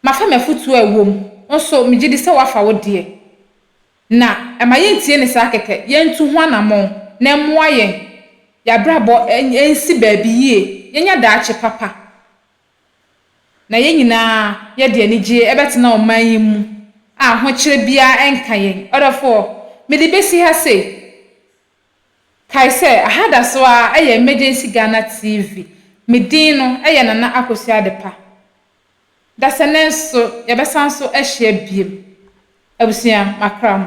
Mafa m'afotuo a ɛwɔ mu, wo nso megye di sɛ woafa wo deɛ. Na ɛma yɛntie no saa kɛkɛ, yɛntu ho anammɔn na ɛmmoa yɛn, yɛn abrabɔ nsi baabi yie, yɛnya daakye papa, na yɛn nyinaa yɛde anigyeɛ bɛtena ɔman yi mu a ahokyerɛ biara nka yɛn. Ɔdɔfoɔ, mede bɛsi ha sei. Kae sɛ, aha da so ara yɛ Emergency Ghana TV. Me din no yɛ Nana Akosua Adepa. Dasɛ nso, yɛbɛsan so ahyia biem. Abusua, makra mo.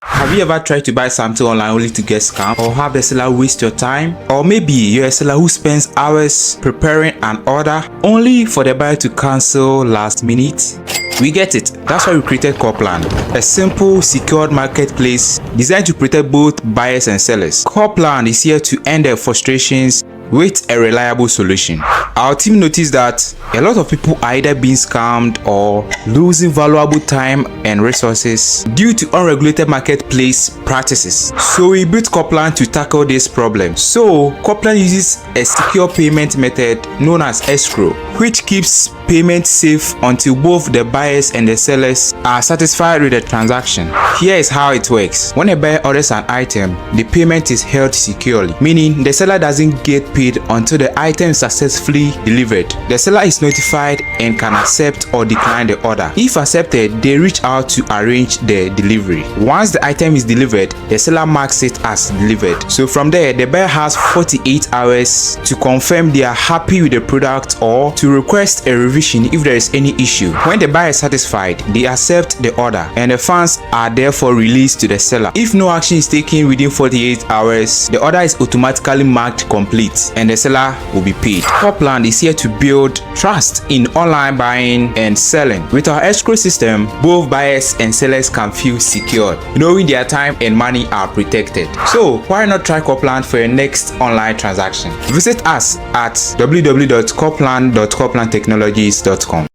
Have you ever tried to buy something online only to get scammed or have the seller waste your time? Or maybe you're a seller who spends hours preparing an order only for the buyer to cancel last minute? We get it. That's why we created Corplan, a simple, secured marketplace designed to protect both buyers and sellers. Corplan is here to end their frustrations with a reliable solution. Our team noticed that a lot of people are either being scammed or losing valuable time and resources due to unregulated marketplace practices. So we built Corplan to tackle this problem. So Corplan uses a secure payment method known as escrow, which keeps payment safe until both the buyers and the sellers are satisfied with the transaction. Here is how it works. When a buyer orders an item, the payment is held securely, meaning the seller doesn't get paid until the item is successfully delivered. The seller is notified and can accept or decline the order. If accepted, they reach out to arrange the delivery. Once the item is delivered, the seller marks it as delivered. So from there, the buyer has 48 hours to confirm they are happy with the product or to request a revision if there is any issue. When the buyer is satisfied, they accept the order and the funds are therefore released to the seller. If no action is taken within 48 hours, the order is automatically marked complete and the seller will be paid. Corplan is here to build trust in online buying and selling. With our escrow system, both buyers and sellers can feel secure, knowing their time and money are protected. So why not try Corplan for your next online transaction? Visit us at www.corplan.corplantechnologies.com.